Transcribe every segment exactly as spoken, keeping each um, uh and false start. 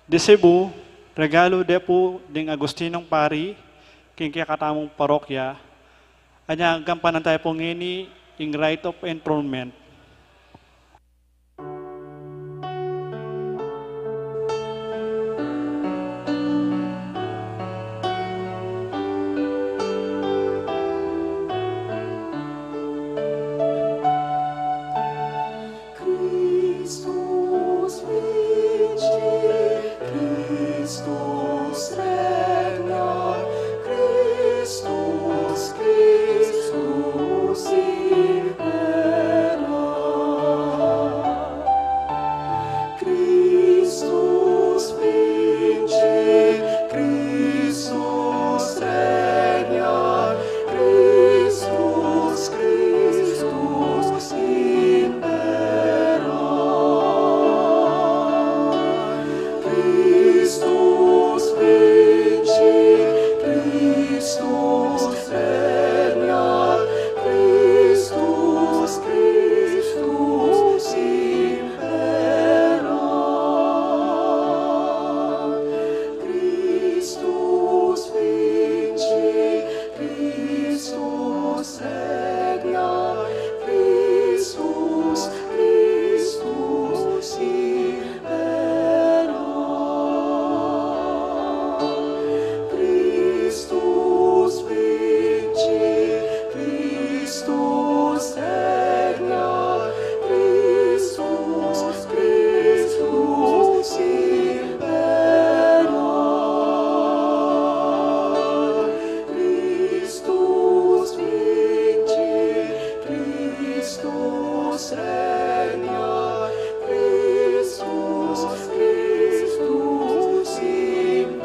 Di Cebu, regalu de pu ding Agustinong pari king kekatamung parokya, anya gagampanan taya pu ngeni ing rite of enthronement. Christus vincit, Christus regnat, Christus, Christus imperat. Christus vincit, Christus regnat, Christus, Christus imperat. Christus vincit, Christus regnat, Christus, Christus imperat. Christus vincit, Christus regnat, Christus, Christus imperat. Christus vincit, Christus regnat, Christus, Christus imperat. Christus vincit, Christus regnat, Christus, Christus imperat.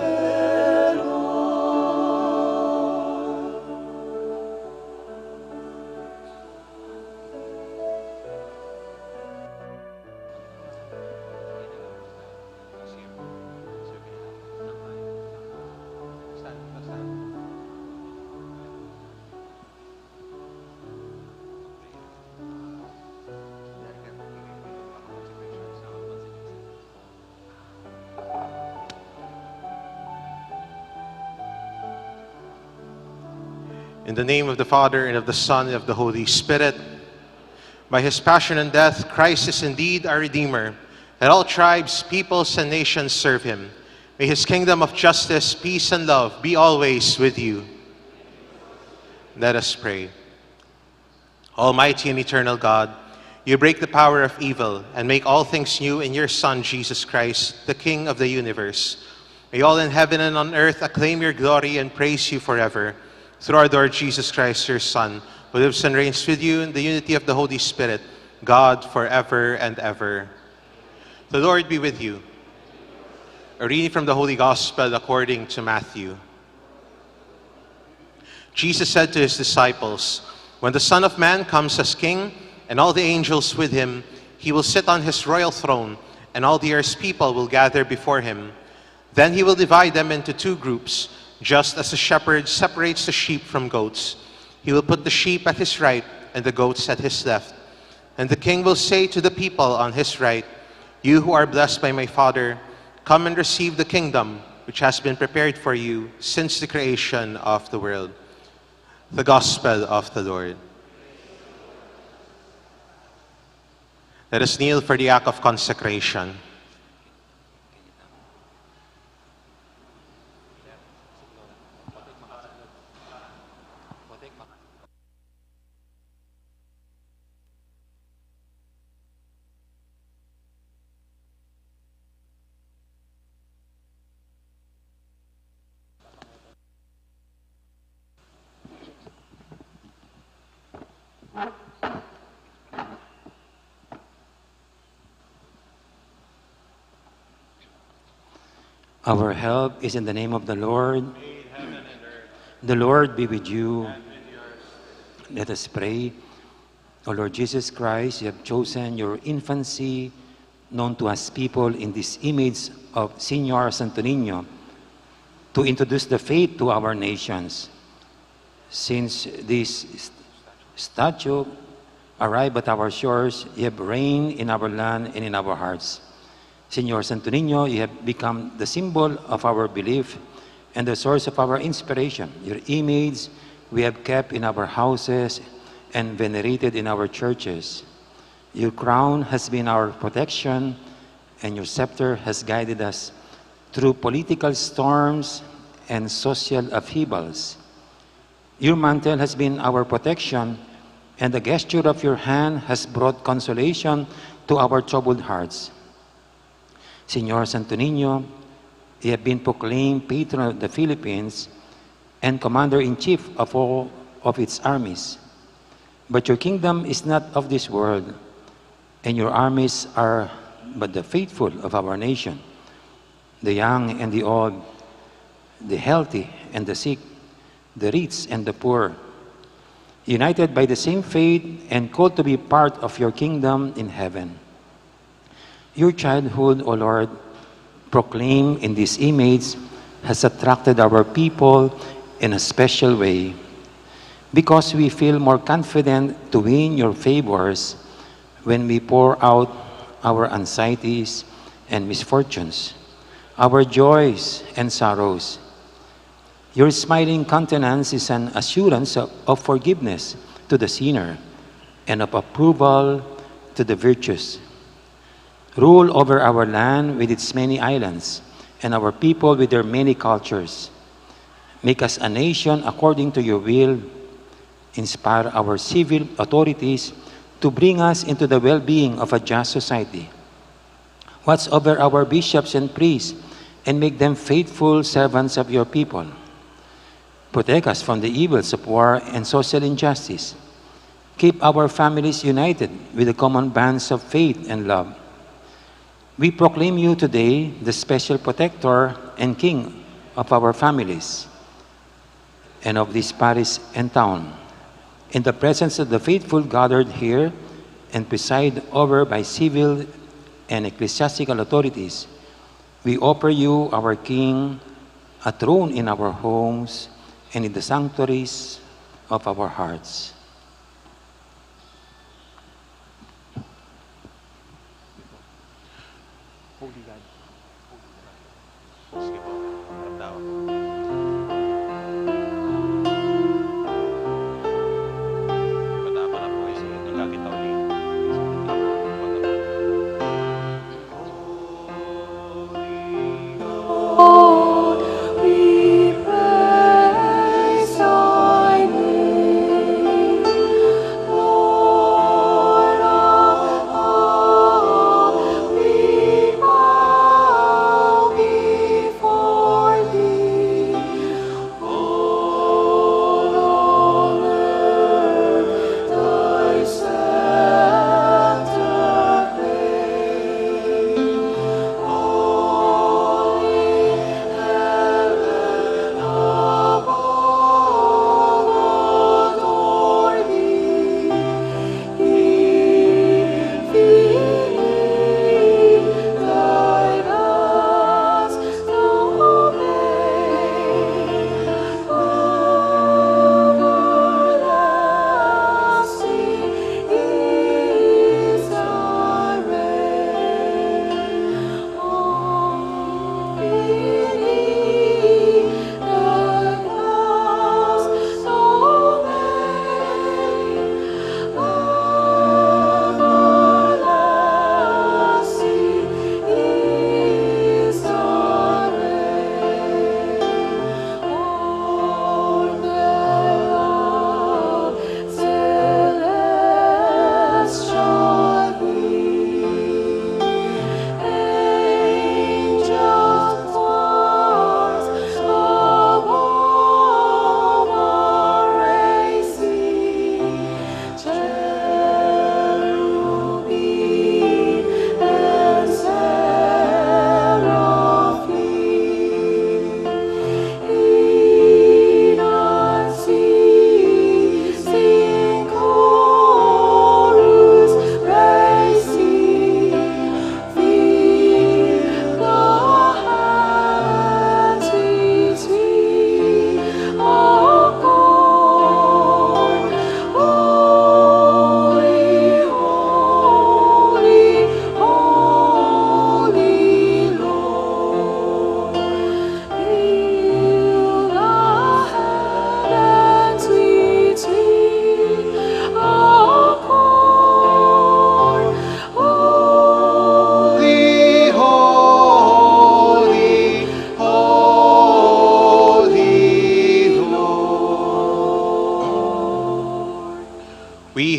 In the name of the Father, and of the Son, and of the Holy Spirit. By his passion and death, Christ is indeed our Redeemer. Let all tribes, peoples, and nations serve him. May his kingdom of justice, peace, and love be always with you. Let us pray. Almighty and eternal God, you break the power of evil and make all things new in your Son, Jesus Christ, the King of the universe. May all in heaven and on earth acclaim your glory and praise you forever. Through our Lord Jesus Christ, your Son, who lives and reigns with you in the unity of the Holy Spirit, God, forever and ever. The Lord be with you. A reading from the Holy Gospel according to Matthew. Jesus said to his disciples, "When the Son of Man comes as king, and all the angels with him, he will sit on his royal throne, and all the earth's people will gather before him. Then he will divide them into two groups, just as a shepherd separates the sheep from goats. He will put the sheep at his right and the goats at his left." And the king will say to the people on his right, "You who are blessed by my Father, come and receive the kingdom which has been prepared for you since the creation of the world." The Gospel of the Lord. Let us kneel for the act of consecration. Our help is in the name of the Lord. Made heaven and earth. The Lord be with you. And with your spirit. Let us pray. O Lord Jesus Christ, you have chosen your infancy, known to us people in this image of Señor Santo Niño, to introduce the faith to our nations. Since this st-, statue arrived at our shores, you have reigned in our land and in our hearts. Señor Santo Niño, you have become the symbol of our belief and the source of our inspiration. Your image we have kept in our houses and venerated in our churches. Your crown has been our protection, and your scepter has guided us through political storms and social upheavals. Your mantle has been our protection, and the gesture of your hand has brought consolation to our troubled hearts. Señor Santo Niño, you have been proclaimed patron of the Philippines and commander-in-chief of all of its armies. But your kingdom is not of this world, and your armies are but the faithful of our nation, the young and the old, the healthy and the sick, the rich and the poor, united by the same faith and called to be part of your kingdom in heaven. Your childhood, O Lord, proclaimed in this image, has attracted our people in a special way, because we feel more confident to win your favors when we pour out our anxieties and misfortunes, our joys and sorrows. Your smiling countenance is an assurance of, of forgiveness to the sinner and of approval to the virtuous. Rule over our land with its many islands and our people with their many cultures. Make us a nation according to your will. Inspire our civil authorities to bring us into the well-being of a just society. Watch over our bishops and priests and make them faithful servants of your people. Protect us from the evils of war and social injustice. Keep our families united with the common bonds of faith and love. We proclaim you today the special protector and king of our families and of this parish and town. In the presence of the faithful gathered here and presided over by civil and ecclesiastical authorities, we offer you, our King, a throne in our homes and in the sanctuaries of our hearts. Holy God. Sige po. Harap tayo. Patama na po, isa yung nagkakita ulit. Lord, we praise thy name.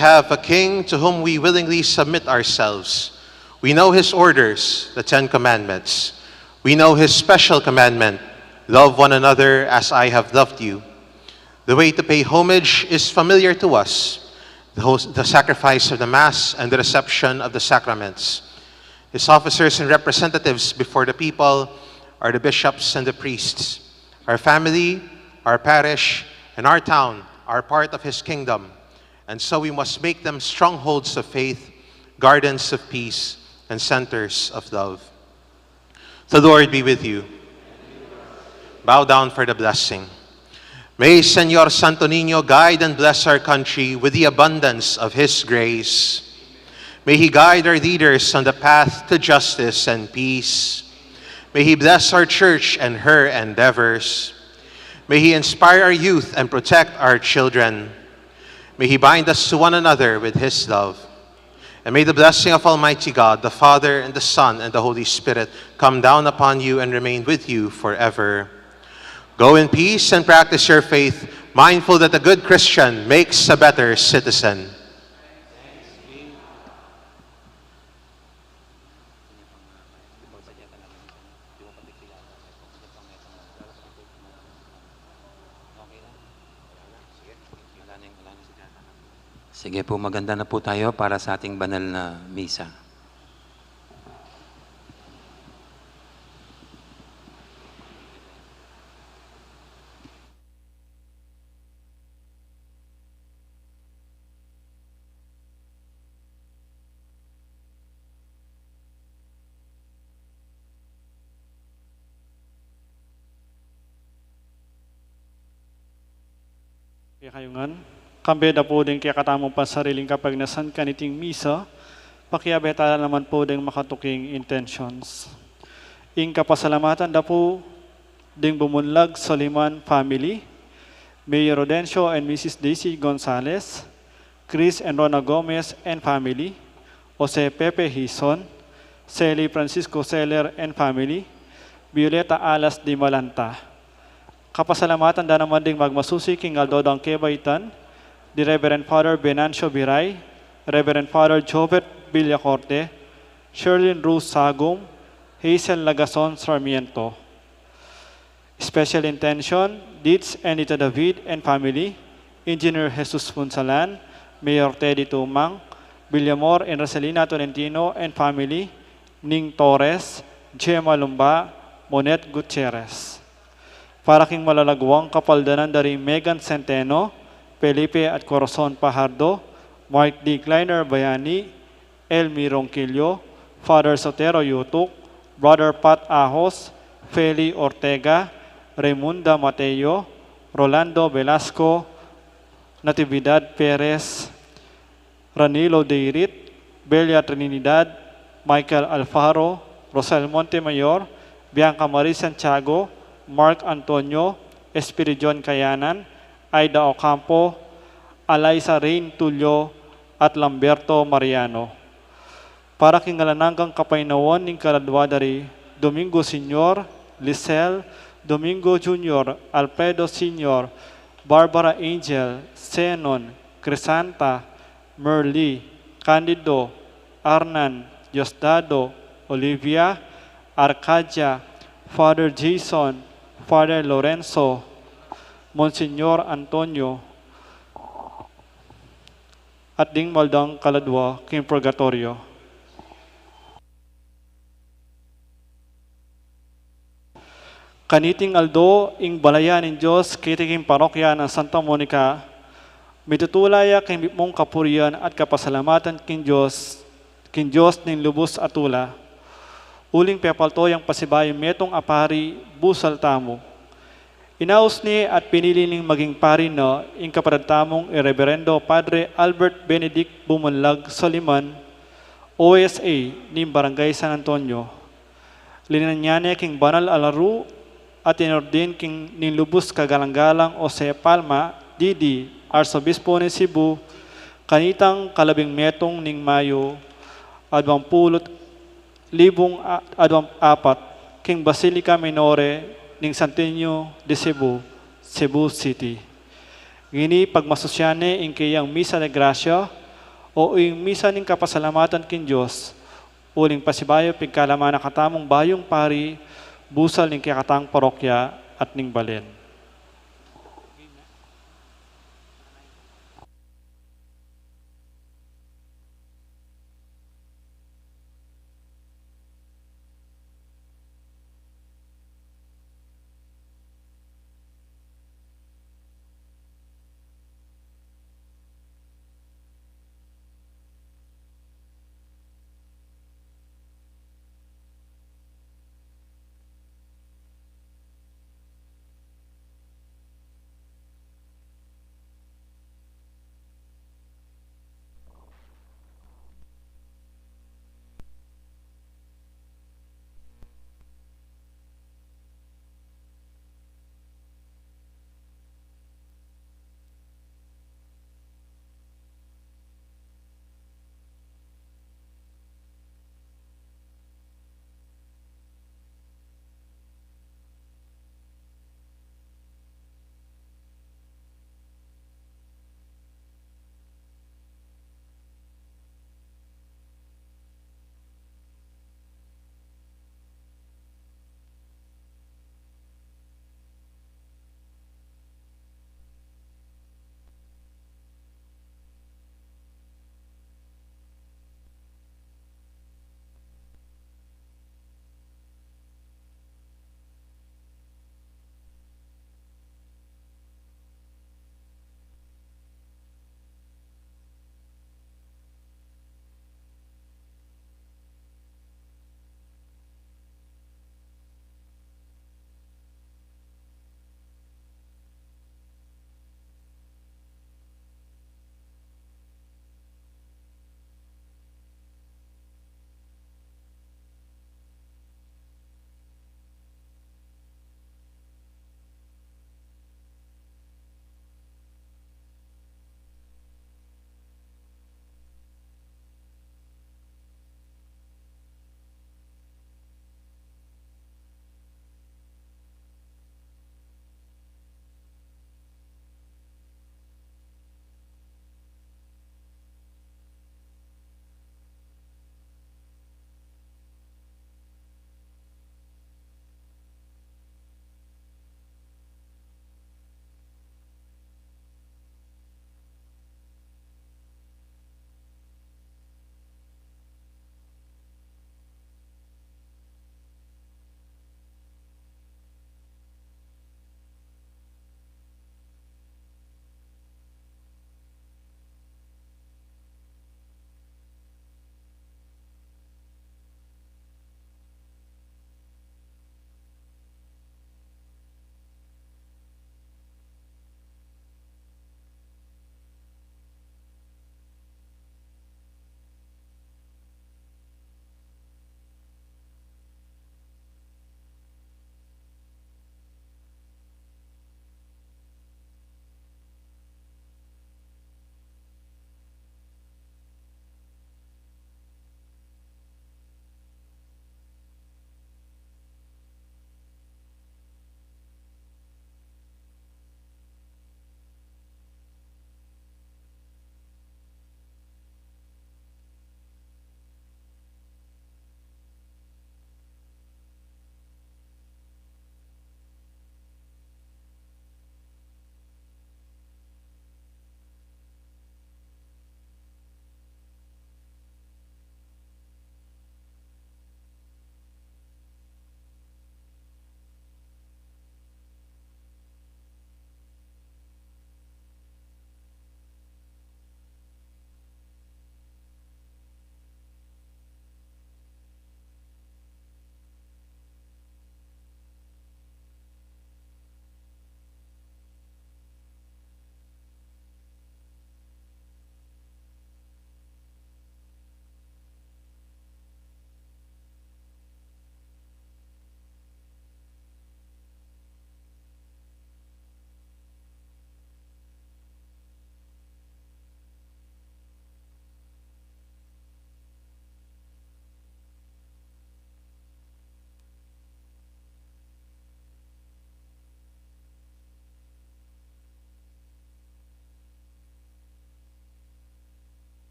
have a king to whom we willingly submit ourselves. We know his orders, the Ten Commandments. We know his special commandment, "Love one another as I have loved you." The way to pay homage is familiar to us, the, host, the sacrifice of the Mass and the reception of the sacraments. His officers and representatives before the people are the bishops and the priests. Our family, our parish, and our town are part of his kingdom, and so we must make them strongholds of faith, gardens of peace, and centers of love. The Lord be with you. Bow down for the blessing. May Señor Santo Niño guide and bless our country with the abundance of His grace. May He guide our leaders on the path to justice and peace. May He bless our church and her endeavors. May He inspire our youth and protect our children. May He bind us to one another with His love. And may the blessing of Almighty God, the Father, and the Son, and the Holy Spirit come down upon you and remain with you forever. Go in peace and practice your faith, mindful that the good Christian makes a better citizen. Sige po, maghanda na po tayo para sa ating banal na misa. Kekayu ngan, kambe da pu ding kekatamung pansariling kapagnasan kaniting misa, pakiabe tala naman pu ding makatuking intentions. Ing kapasalamatan da pu ding Bumunlag Soliman family, Mayor Rodencio and Missus Daisy Gonzalez, Chris and Rona Gomez and family, Jose Pepe Hizon, Sally Francisco Seller and family, Violeta Alas de Malanta. Kapasalamatan da naman ding magmasusi king aldo dang kebaitan, di Reverend Father Venancio Biray, Reverend Father Jobert Villacorte, Sherlyn Rose Sagum, Hazel Lagason Sarmiento. Special intention, Deeds and Nita David and family, Engineer Jesus Punsalan, Mayor Teddy Tumang, Villamor and Roselina Tolentino and family, Ning Torres, Gemma Lumba, Monet Gutierrez. Para king malalaguang kapaldanan da ri Megan Centeno, Felipe at Corazon Pajardo, Mark D. Kleiner Bayani, Elmi Ronquillo, Father Sotero Yutuk, Brother Pat Ahos, Feli Ortega, Raymunda Mateo, Rolando Velasco, Natividad Perez, Ranilo Deirit, Belia Trinidad, Michael Alfaro, Rosel Montemayor, Bianca Marie Santiago, Mark Antonio, Espiridion Kayanan, Aida Ocampo, Alaisa Rain Tulio, at Lamberto Mariano. Para king alang anggang kapaynawan ning kaladua da ri Domingo Senior, Lisel, Domingo Junior, Alfredo Senior, Barbara Angel, Zenon, Crisanta, Merly, Candido, Arnan, Diosdado, Olivia, Arcadia, Father Jason, Father Lorenzo, Monsignor Antonio, at ding maldang kaladua king purgatoryo. Kaniting aldo ing balayan ning Dios keti king parokya nang Santa Monica, mitutula ya king mipnung kapurian at kapasalamatan king Dios, king Dios ning lubus a tula. Uling pepalto yang pasibayu metung a pari, busal tamu. Inaus ne at pinili ning maging pari na ing kapatad tamung i Reverendo Padre Albert Benedict Bumunlag Soliman, O S A, ning Barangay San Antonio. Linanyan ne king banal a laru at inordin king ning lubus kagalang-galang Jose Palma, D D, Arsobispo ning Cebu, kanitang kalabing metung ning Mayo, adwang pulu't libung a-, adwang apat, king Basilica Minore ning Santo Niño de Cebu, Cebu City. Ngeni pagmasusyan ne ing keyang misa de gracia, O ing misa ning kapasalamatan king Dios, uling pasibayu pigkalaman na katamung bayung pari, busal ning kekatang parokya at ning balen.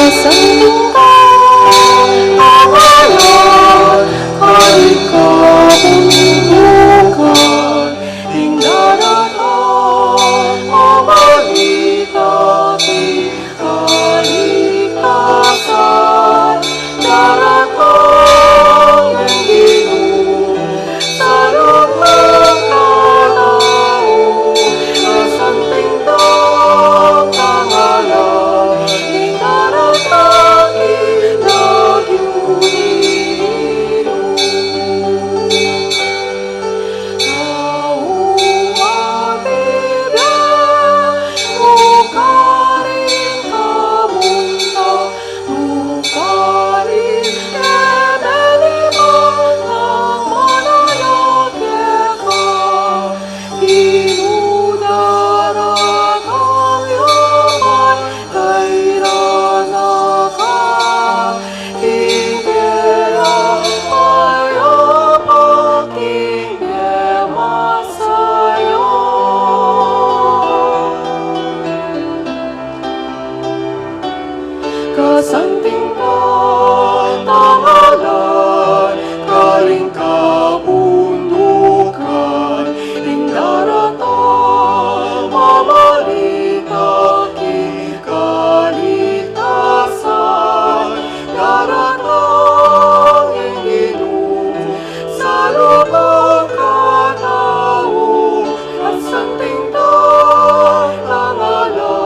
Santing Tangala, karing kabundukan, ing daratang mamalita king kaligtasan, daratang ing Ginu, salubung katau, kasanting Tangala, ing daratang king lagyu ning Ginu. Tau mabibie, nukarin kamunta, nukarin kemelibat, nang manaya keka. Ginu, daratang yaman, kairan na ka, king keya payapan, king keya masaya. Kasanting Tangala, karing kabundukan, ing daratang mamalita king kaligtasan, daratang ing Ginu, salubung katau, kasanting Tangala,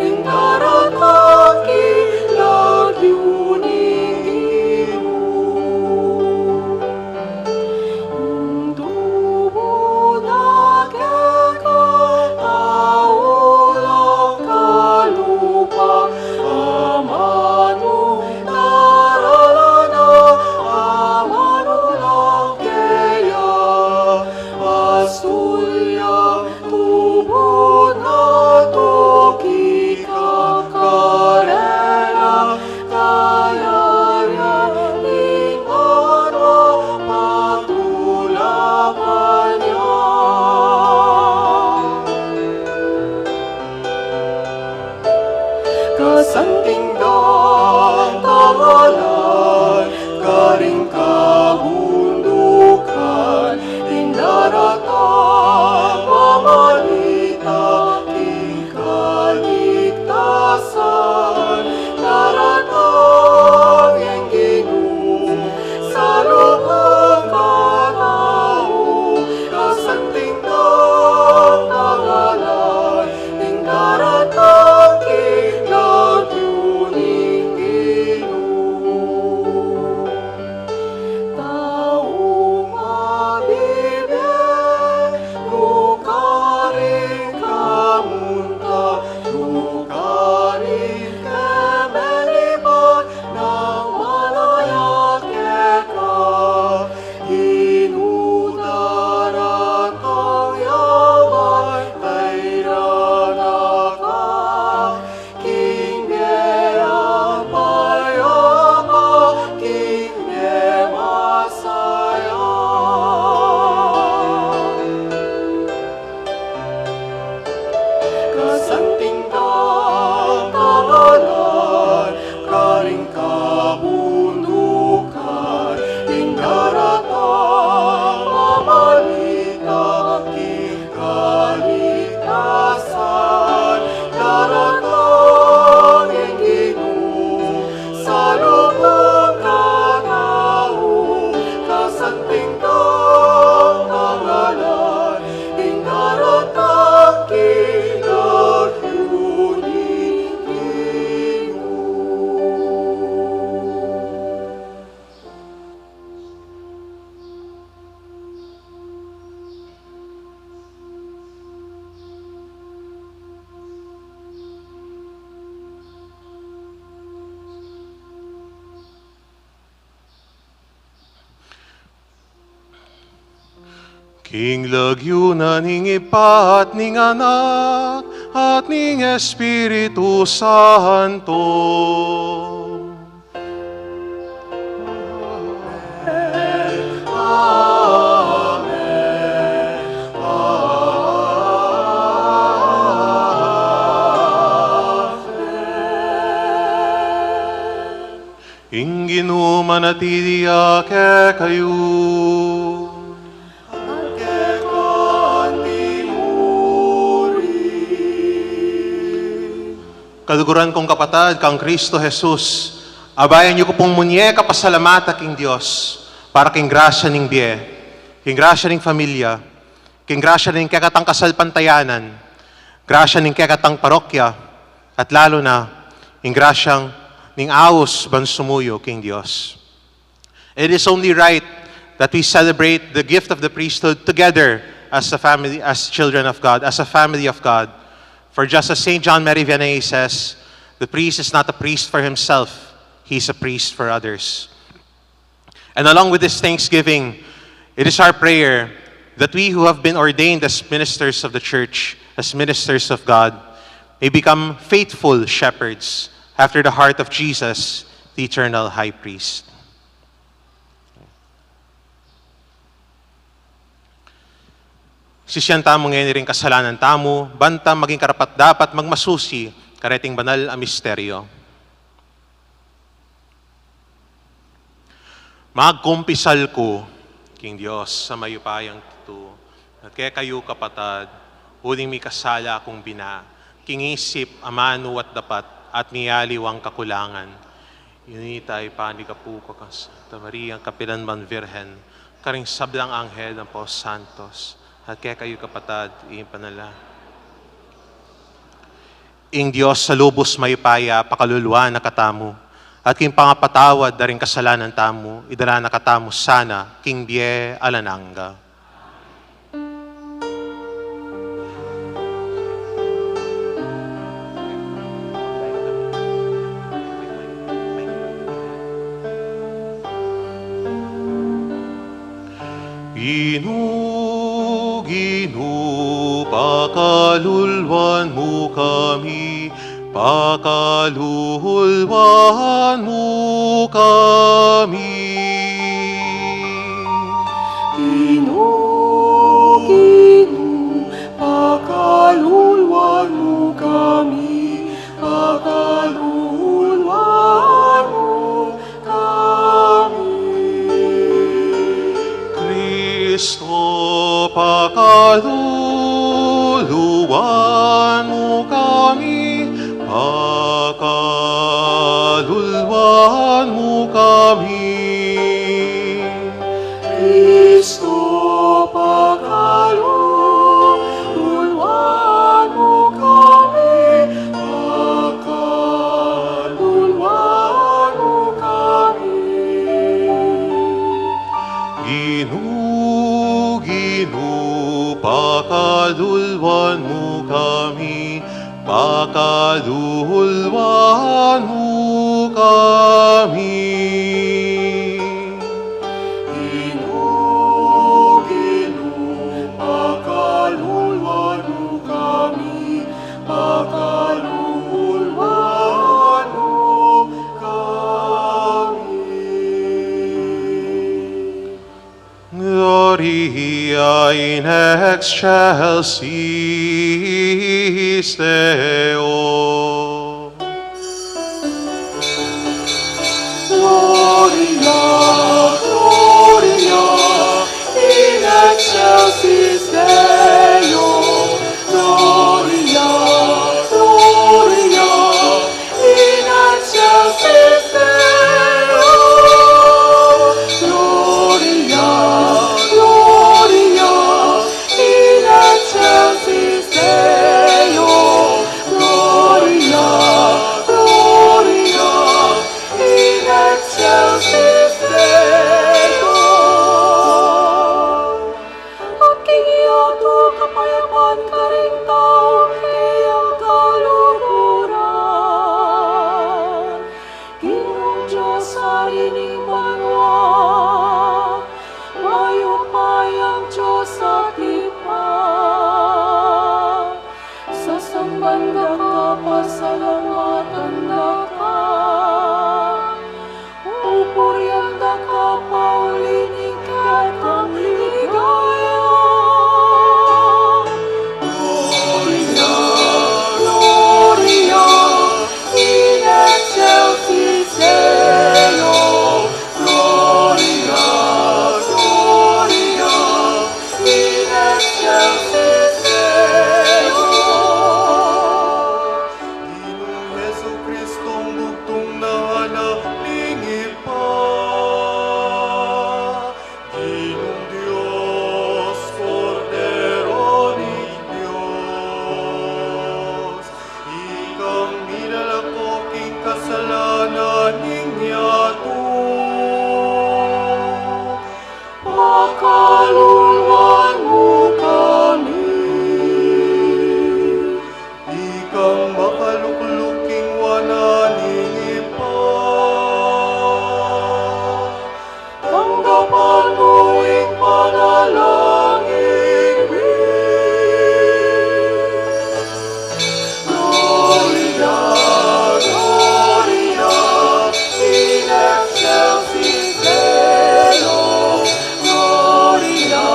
ing daratang king lagyu ning Ginu. Tubud na keka tau lang kalupa, amanu darala na, amanu lang keya, bastul ya tubud na tuki ka karela, kayarian ning banua patulapan ya. Kasanting Tangala, karing kabundukan, ing daratang mamalita king kaligtasan, daratang ing Ginu, salubung katau, kasanting Tangala, ing daratang king lagyu ning Ginu. Tau mabibie, nukarin kamunta, nukarin kemelibat, nang manaya keka. Ginu, daratang yaman, kairan na ka, king keya payapan, king keya masaya. Kasanting Tangala, karing kabundukan, ing daratang mamalita king kaligtasan, daratang ing Ginu, salubung katau, kasanting Tangala, ing daratang king lagyu ning Ginu. King lagyu na ning Ibpa, at ning Anak, at ning Espiritu Santo. Amen. Amen. Ginu manatili ya kekayu. Kaluguran kung kapatad, kang Kristo Jesus, abayan yu ku pung munye kapasalamatan king Dios, para king grasya ning bie, king grasya ning familia, king grasya ning kekatang kasalpantayanan, grasya ning kekatang parokya, at lalu na, king grasya ning aus ban sumuyu king Dios. It is only right that we celebrate the gift of the priesthood together as a family, as children of God, as a family of God. For just as Saint John Mary Vianney says, the priest is not a priest for himself, he is a priest for others. And along with this thanksgiving, it is our prayer that we who have been ordained as ministers of the church, as ministers of God, may become faithful shepherds after the heart of Jesus, the eternal high priest. Sisian tamu ngeni ring kasalanan tamu, ban tang maging karapat-dapat magmasusi kareting banal a misteryo. Magkumpisal ku king Dios a mayupayang tutu, at kekayu kapatad, uling mikasala kung bina, king isip, amanu at dapat, at miyaliwang kakulangan. Ini ita ing panigapu ku kang Santa Maria, kapilan man Virgen, karing sablang anghel ampong santos, at kekayu kapatad, ing panala. Ing Dios a lubus mayupaya pakalulu na katamu, at king pangapatawad da ring kasalanan tamu, idala na katamu sana king bie alang angga. Ginu, Ginu, pakaluluan mu kami, pakaluluan mu kami. Ginu, Ginu, pakaluluan mu kami, pakaluluan mu kami. Kristo, pakaluluan mu kami, pakaluluan mu kami. Kristo, pakaluluan mu kami, pakaluluan mu kami. Ginu, Ginu, pakaluluan mu kami, pakaluluan mu kami. Ginu, Ginu, pakaluluan mu kami, pakaluluan mu kami. Gloria in excelsis Deo. Gloria, Gloria in excelsis Deo. Gloria, Gloria in excelsis Deo. Gloria, Gloria in excelsis Deo. Gloria, Gloria in excelsis Deo. At king iya tutu kapayapan karing tau kayang kaluguran. Ginung Dios, Ari ning banua, mayupayang Dios at Ibpa, sasamban da ka, pasalamatan da ka, pupurian da ka pauli ning kekang ligaya. Gloria, Gloria in excelsis Deo. Makalukluk king wanan ning Ibpa, tanggapan mu ing panalangin mi. Gloria, Gloria in excelsis Deo. Gloria,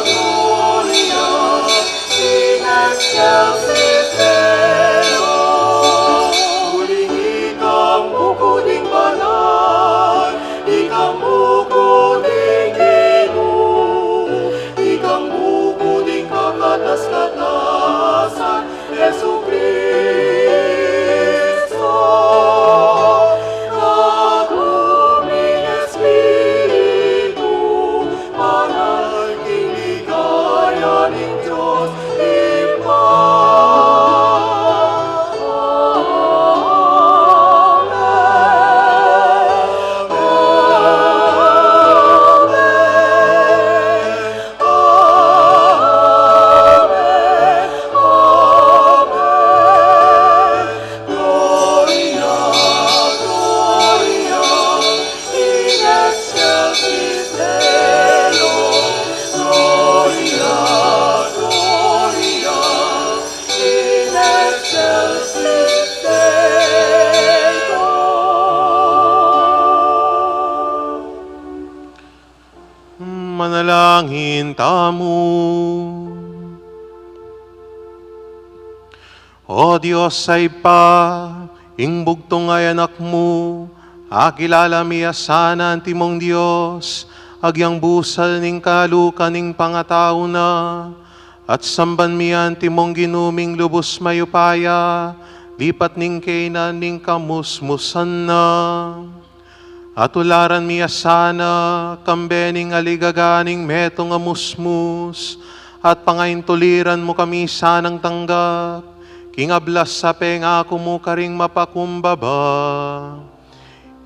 Gloria in excelsis Deo. Uling ikang bukut ing banal, ikang bukut ing Ginu, ikang bukut ing kakatas-katasan, Jesucristo, kagum ning Espiritu, banal king ligaya ning Dios Ibpa. Amen. Amen. Amen. Amen. Gloria, Gloria in excelsis Deo. Gloria, Gloria in excelsis Deo. Manalangin tamu. O Dios a Ibpa, ing bugtung a Anak mu, akilala mi ya sana antimong Dios, agyang busal ning kalukan ning pangatau na, at samban mi ya antimong Ginu ming lubus mayupaya, lipat ning kainan ning kamusmusan na. At tularan mi ya sana, kambe ning aligaga ning metung a musmus, at pangaintuliran mu kami sanang tanggap, king ablas a pengaku mu karing mapakumbaba.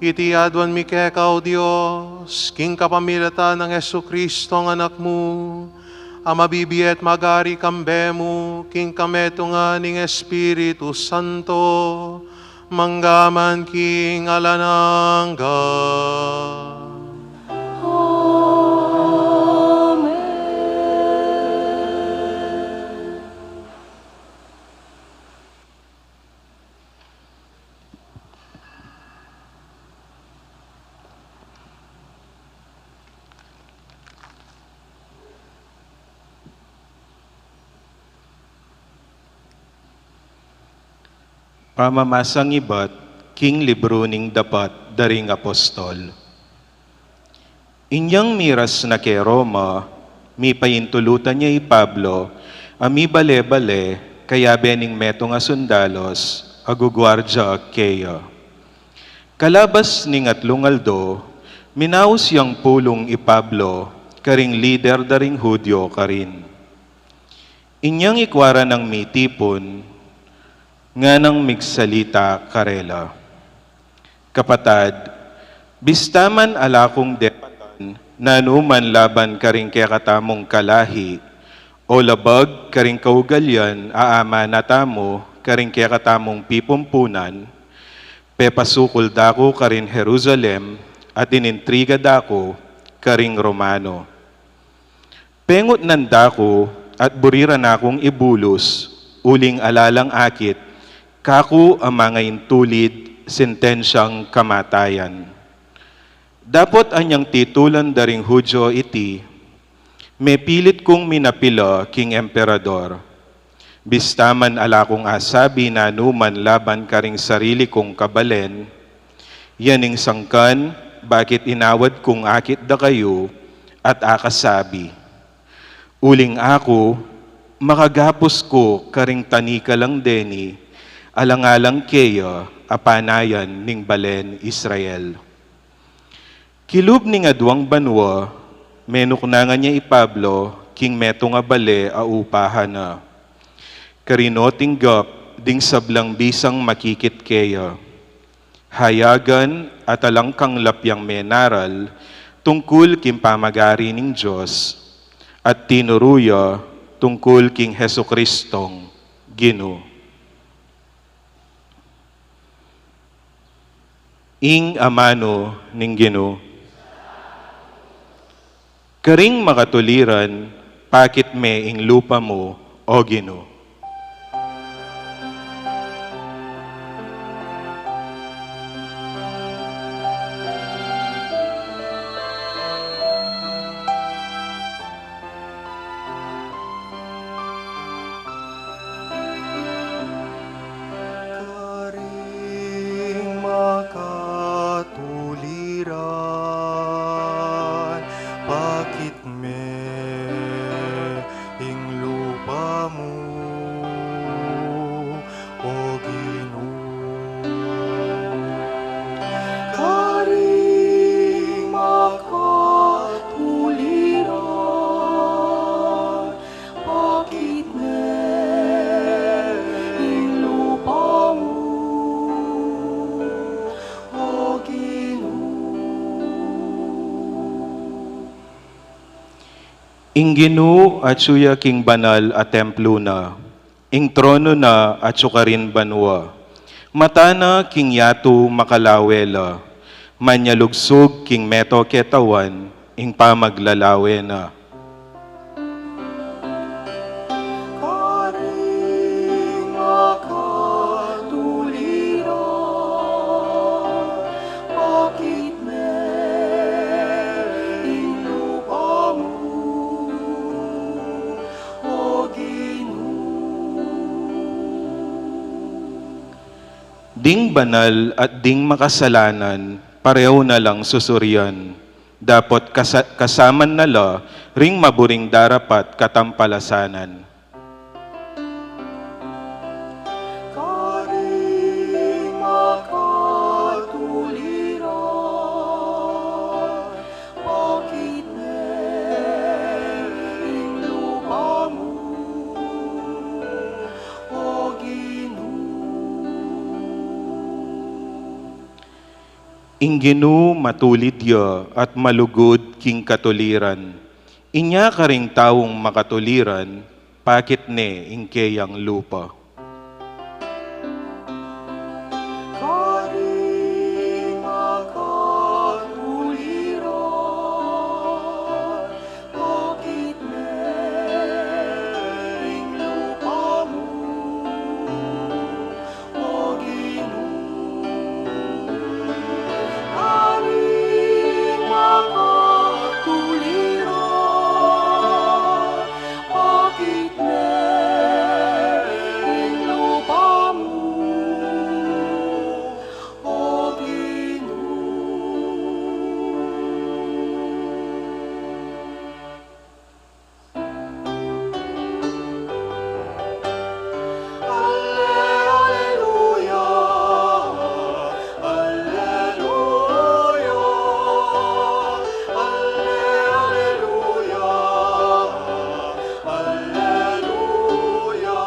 Iti aduan mi keka, O Dios, king kapamilatan nang Jesucristo a Anak mu, a mabibie at magari kambe mu, king kametungan ning Espiritu Santo, mangga man king alang angga. Amen. Pamamasang ibat king libru ning Dapat da ring Apostol. Inyang miras na ke Roma, mipaintulutan ya i Pablo a mibale-bale kayabe ning metung a sundalos a guguardia keya. Kalabas ning atlung aldo, minaus yang pulung i Pablo karing lider da ring Judio karin. Inyang ikua ra nang mitipun, nganang migsalita karela. Kapatad, bista man ala kung depatan nanu man laban karing kekatamung kalahi, o labag karing kaugalian a amana tamu karing kekatamung pipumpunan, pepasukul da ku karin Jerusalem at inintriga da ku karing Romano. Pengutnan da ku at buri ra na kung ibulus, uling ala lang akit, kaku a mangaintulid sentensiang kamatayan. Dapot anyang titulan da ring Judio iti, mepilit kung minapila king Emperador. Bista man ala kung asabi nanu man laban karing sarili kung kabalen, yan ing sangkan bakit inawad kung akit da kayu at akasabi. Uling aku, makagapus ku karing tanikalang deni, alang-alang keya a panayan ning balen Israel. Kilub ning aduang banua, menuknangan ya i Pablo king metung a bale a upahan na. Karino tinggap ding sablang bisang makikit keya. Hayagan at alang kanglap yang menaral tungkul king pamagari ning Dios, at tinuru ya tungkul king Jesucristong Ginu. Ing amanu ning Ginu. Karing makatuliran, pakit me ing lupa mu, O Ginu. Karing makatuliran, pakit me ing lupa mu, O Ginu. Karing makatuliran, pakit me ing lupa mu, O Ginu. Ing Ginu atsu ya king banal a templo na, ing trono na atsu karin banua. Mata na king yatu makalawe la, manyalugsug king meto ketawan ing pamaglalawe na. Karing makatuliran, pakit me ing lupa mu, O Ginu. Ding banal at ding makasalanan, pareho na lang susurian. Dapot kasa-, kasaman na la ring maburing darapat katampalasanan. Karing makatuliran, pakit me ing lupa mu, O Ginu. Ing Ginu matulid ya at malugud king katuliran. Inya karing taung makatuliran, pakit ne ing keyang lupa. Karing makatuliran, pakit me ing lupa mu, O Ginu. Karing makatuliran, pakit me ing lupa mu, O Ginu. Alleluia, alleluia, alleluia, alleluia.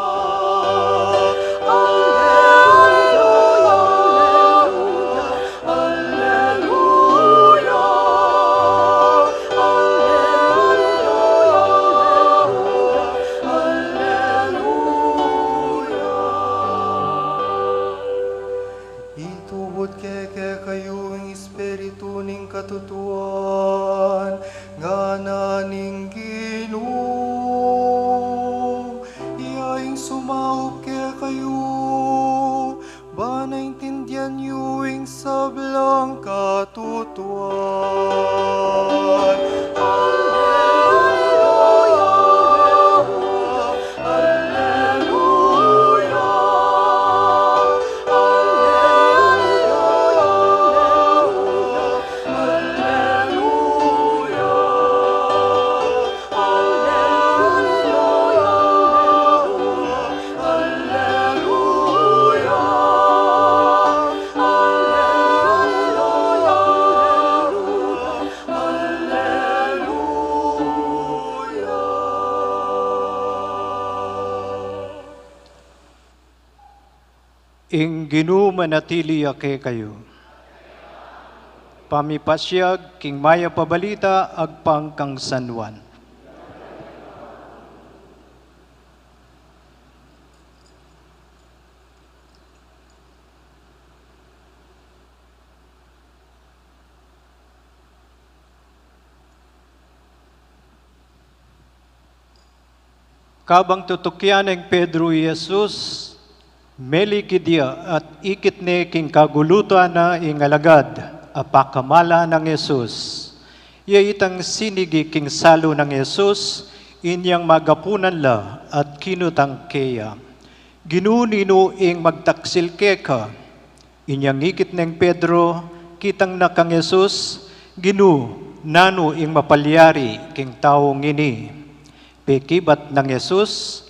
Itubud ke kekayu ing Espiritu ning katutuan, ngana ning Ginu. Iya ing sumaup kekayu, ban aintindian yu ing sablang katutuan. Alleluia, alleluia, alleluia, alleluia, alleluia. Alleluia, alleluia, alleluia, alleluia. Ing Ginu manatili ya kekayu. Pamipasiag king Mayap a Balita agpang kang San Juan. Kabang tutukian neng Pedro i Jesus, melikid ya at ikit ne king kagulutan na ing alagad a pakamala nang Jesus. Iya itang sinigi king salu nang Jesus, inyang magapunan la at kinutang keya, "Ginu, ninu ing magtaksil keka?" Inyang ikit neng Pedro, kitang na kang Jesus, "Ginu, nanu ing mapalyari king taung ini?" Pekibat nang Jesus,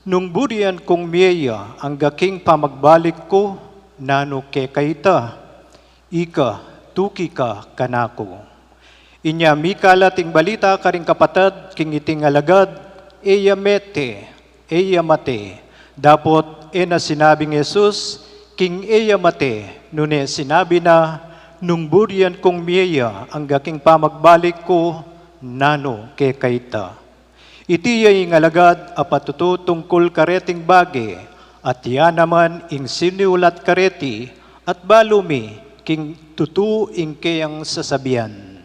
"Nung burian kung mie ya angga king pamagbalik ku, nanu keka ita? Ika, tuki ka kanaku." Inya mikalat ing balita karing kapatad king iting alagad, e ya mete, e ya mate. Dapot e na sinabing Jesus king e ya mate, nune sinabi na, "Nung burian kung mie ya angga king pamagbalik ku, nanu keka ita?" Iti ya ing alagad a patutu tungkul kareting bage, at ya naman ing sinulat kareti, at balu mi king tutu ing keyang sasabian.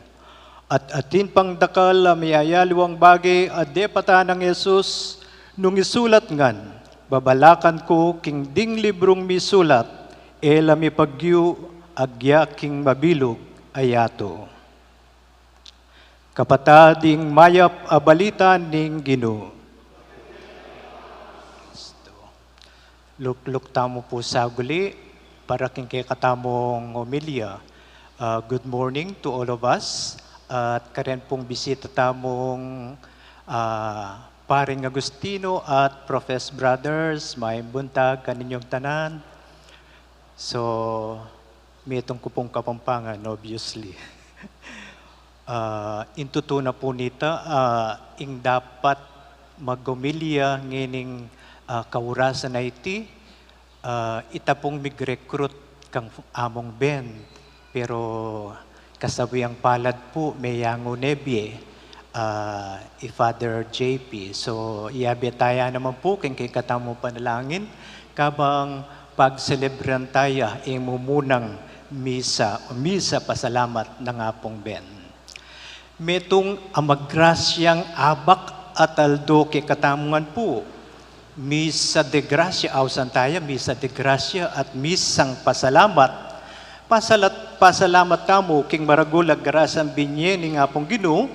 At atin pang dakal a miyayaliwang bage a depatan nang Jesus, nung isulat ngan, babalakan ku king ding librung misulat, e la mipagyu agya king mabilug a yatu. Kapatad, ing mayap a balita ning Ginu. Lukluk tamu pu saguli para king kekatamung homilya. Ah, good morning to all of us. At karen pung bisita tamung, ah, Paring Agustino at Profess Brothers, mayap a buntag kaninyong tanan. So, metung ku pung Kapampangan, obviously. Ah, ing tutu na pu nita, ah, ing dapat maghomilya ngening, ah, kaurasan a iti, ah, ita pung mig-recruit kang Among Ben. Pero kasabiang palad pu, meyangu ne bie, ah, i Father J P. So, iyabe taya naman pu king kekatamung panalangin, kabang pagselebran taya ing mumunang misa, o misa pasalamat nang Apung Ben. Metung a magrasyang abak at aldo kekatamu ngan pu. Misa de Gracia, ausan taya, Misa de Gracia at Misang Pasalamat. Pasalat-, pasalamat tamu king maragul a grasyang binie ning Apung Ginu,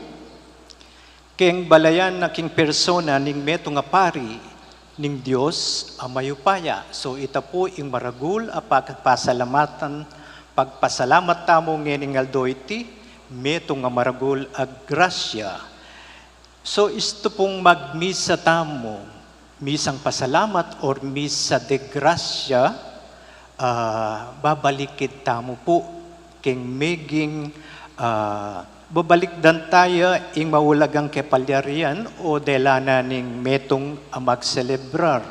keng balayan na king persona ning metung a pari ning Dios a mayupaya. So, ita pu ing maragul a pag-, pasalamatan, pagpasalamat tamu ngening aldo iti, metung a maragul a grasya. So, istu pung magmisa tamu, misang pasalamat or misa de gracia, ah, babalikid tamu pu king meging, ah, babalikdan taya ing maulagang kepalyarian o dela na ning metung a magselebrar.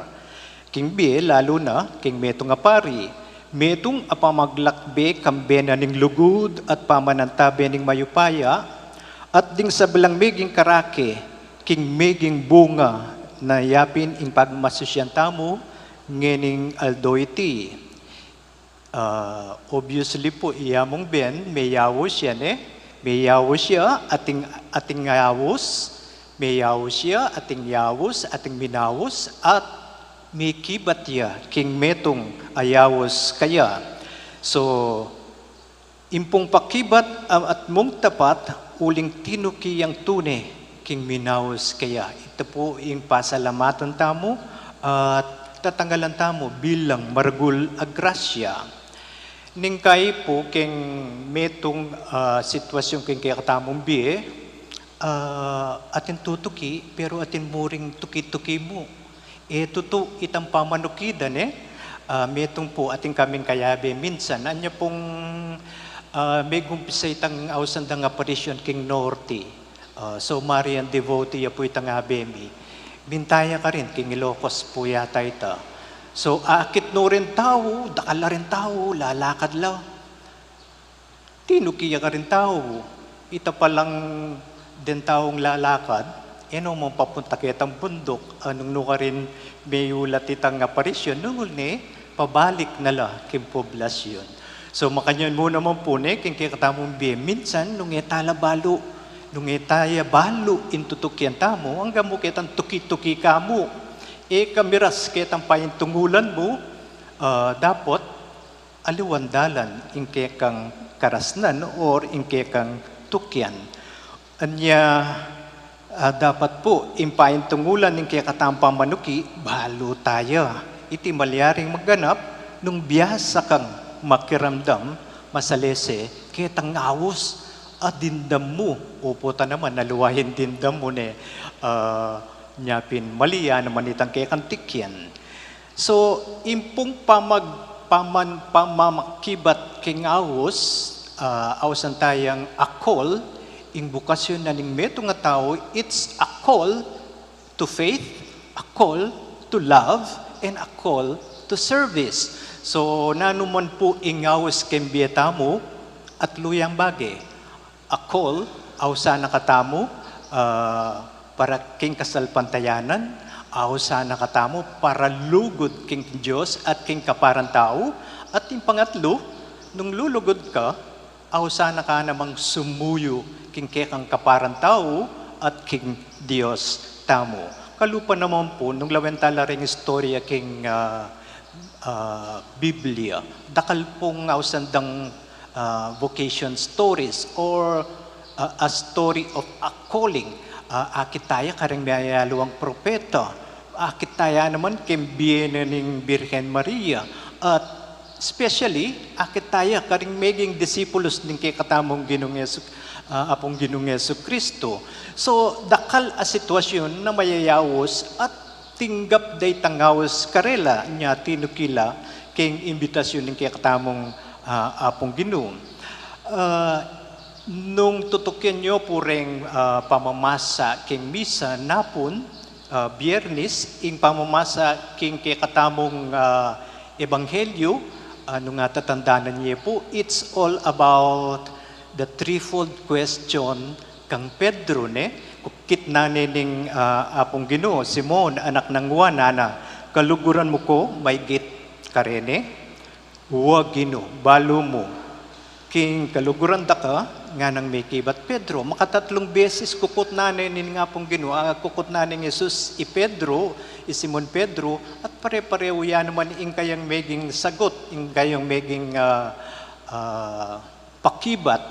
King bie, lalu na king metung a pari, metung a pamaglakbe kambe na ning lugud at pamanantabe ning mayupaya, at ding sablang meging karake, king meging bunga na yapin ing pagmasusyan tamu ngening aldo iti. Ah, obviously pu, i Among Ben, meyaus ya, ne? Meyaus ya, ating, ating yaus, meyaus ya, ating yaus, ating minaus, at mekibat ya king metung a yaus kaya. So, impung pakibat, ah, at mung tapat, uling tinuki yang tune king minaus kaya. Ita pu ing pasalamatan tamu at tatangalan tamu bilang maragul a grasya. Ning kayi pu king metung, ah, sitwasyun king kekatamung bie, ah, atin tutuki, pero atin muring tuki-tuki mu. E tutu itang pamanukidan, e. Ah, metung pu atin kaming kayabe minsan. Anya pung, ah, megumpisa itang ausan dang aparisyon king norte. Ah, so, Marian devotee ya pu itang abe mi. Minta ya karin, king Ilocos pu yata ita. So, akit no ring tau, dakal la ring tau, lalakad la. Tinuki ya karing tau, ita palang deng taung lalakad, e no man papunta ketang bunduk, a nung nu karin meyulat itang aparisyon, nung ne, pabalik na la king poblasyon. So, makanyan mu naman pu ne, king kekatamung bie, minsan, nung e tala balu, Nung e taya balu ing tutukian tamu, anggang mu ketang tuki-tuki ka mu, e ka miras ketang paintungulan mu, ah, dapot aliwan dalan ing kekang karasnan or ing kekang tukian. Anya, ah, dapat pu ing paintungulan ning kekatamung pamanuki, balu taya. Iti malyaring maganap nung biasa kang makiramdam masalese ketang aus a dimdam mu. Opu, ta naman, aliwa ing dimdam mu ne, ah, nya pin mali ya naman itang kekang tukian. So, ing pung pamag-, paman-, pamamakibat king aus, ah, ausan tayang a call, ing bukasyon na ning metung a tau, it's a call to faith, a call to love, and a call to service. So, nanu man pu ing aus king bie tamu, atlu yang bage. A call, ausan na katamu, ah, para king kasalpantayanan, ausan na katamu para lugud king Dios at king kaparang tau, at ing pangatlu, nung lulugud ka, ausan na ka namang sumuyu king kekang kaparang tau at king Dios tamu. Kalupa naman pu, nung lawen tala ring istorya king, ah, ah, Biblia, dakal pung ausan dang, ah, vocation stories or, ah, a story of a calling. Ah, akit taya karing mayayaluang propeta, akit taya naman king bie na ning Birhen Maria, at especially, akit taya karing meging disipulus ning kekatamung Ginung Yesu, ah, Apung Ginung Yesu Kristo. So, dakal a sitwasyun na mayayaus at tinggap da itang aus karela, nya tinuki la king imbitasyun ning kekatamung, ah, Apung Ginu. Ah, nung tutukian yu pu reng, ah, pamamasa king misa napun, ah, Biernis, ing pamamasa king kekatamung, ah, ebanghelyu, ah, nung atatandanan ye pu, it's all about the threefold question kang Pedro, ne? Kukit na ne ning, ah, Apung Ginu, "Simon, anak nang Juan," ana, "kaluguran mu ku maygit kareni?" "Wa, Ginu, balu mu king kaluguran da ka," nganang mekibat Pedro. Makatatlung beses kukut na ne ning Apung Ginu, ah, kukut na ning Jesus i Pedro, i Simon Pedro, at pare-parehu ya naman ing kayang meging sagut, ing kayang meging, ah, ah, pakibat,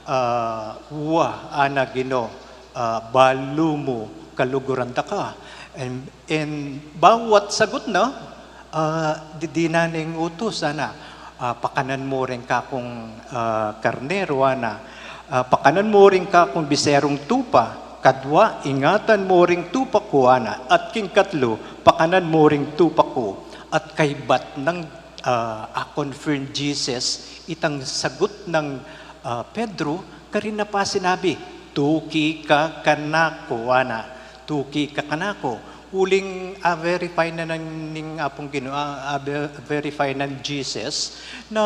ah, "Wa," ana, "Ginu, ah, balu mu kaluguran da ka." And, and bawat sagut na, ah, didinan ning utus, ana, ah, "Pakanan mu ring kakung, ah, karnero," ana, ah, "Pakanan mu ring kakung biserung tupa, kadwa, ingatan mu ring tupa ku," ana, at king katlu, "Pakanan mu ring tupa ku." At kaybat nang, ah, a-confirm Jesus itang sagut nang, ah, Pedro, karin na pa sinabi, "Tuki ka kanaku," ana, "Tuki ka kanaku." Uling a-verify na ning, ning Apung Ginu, a-, a-verify nang Jesus na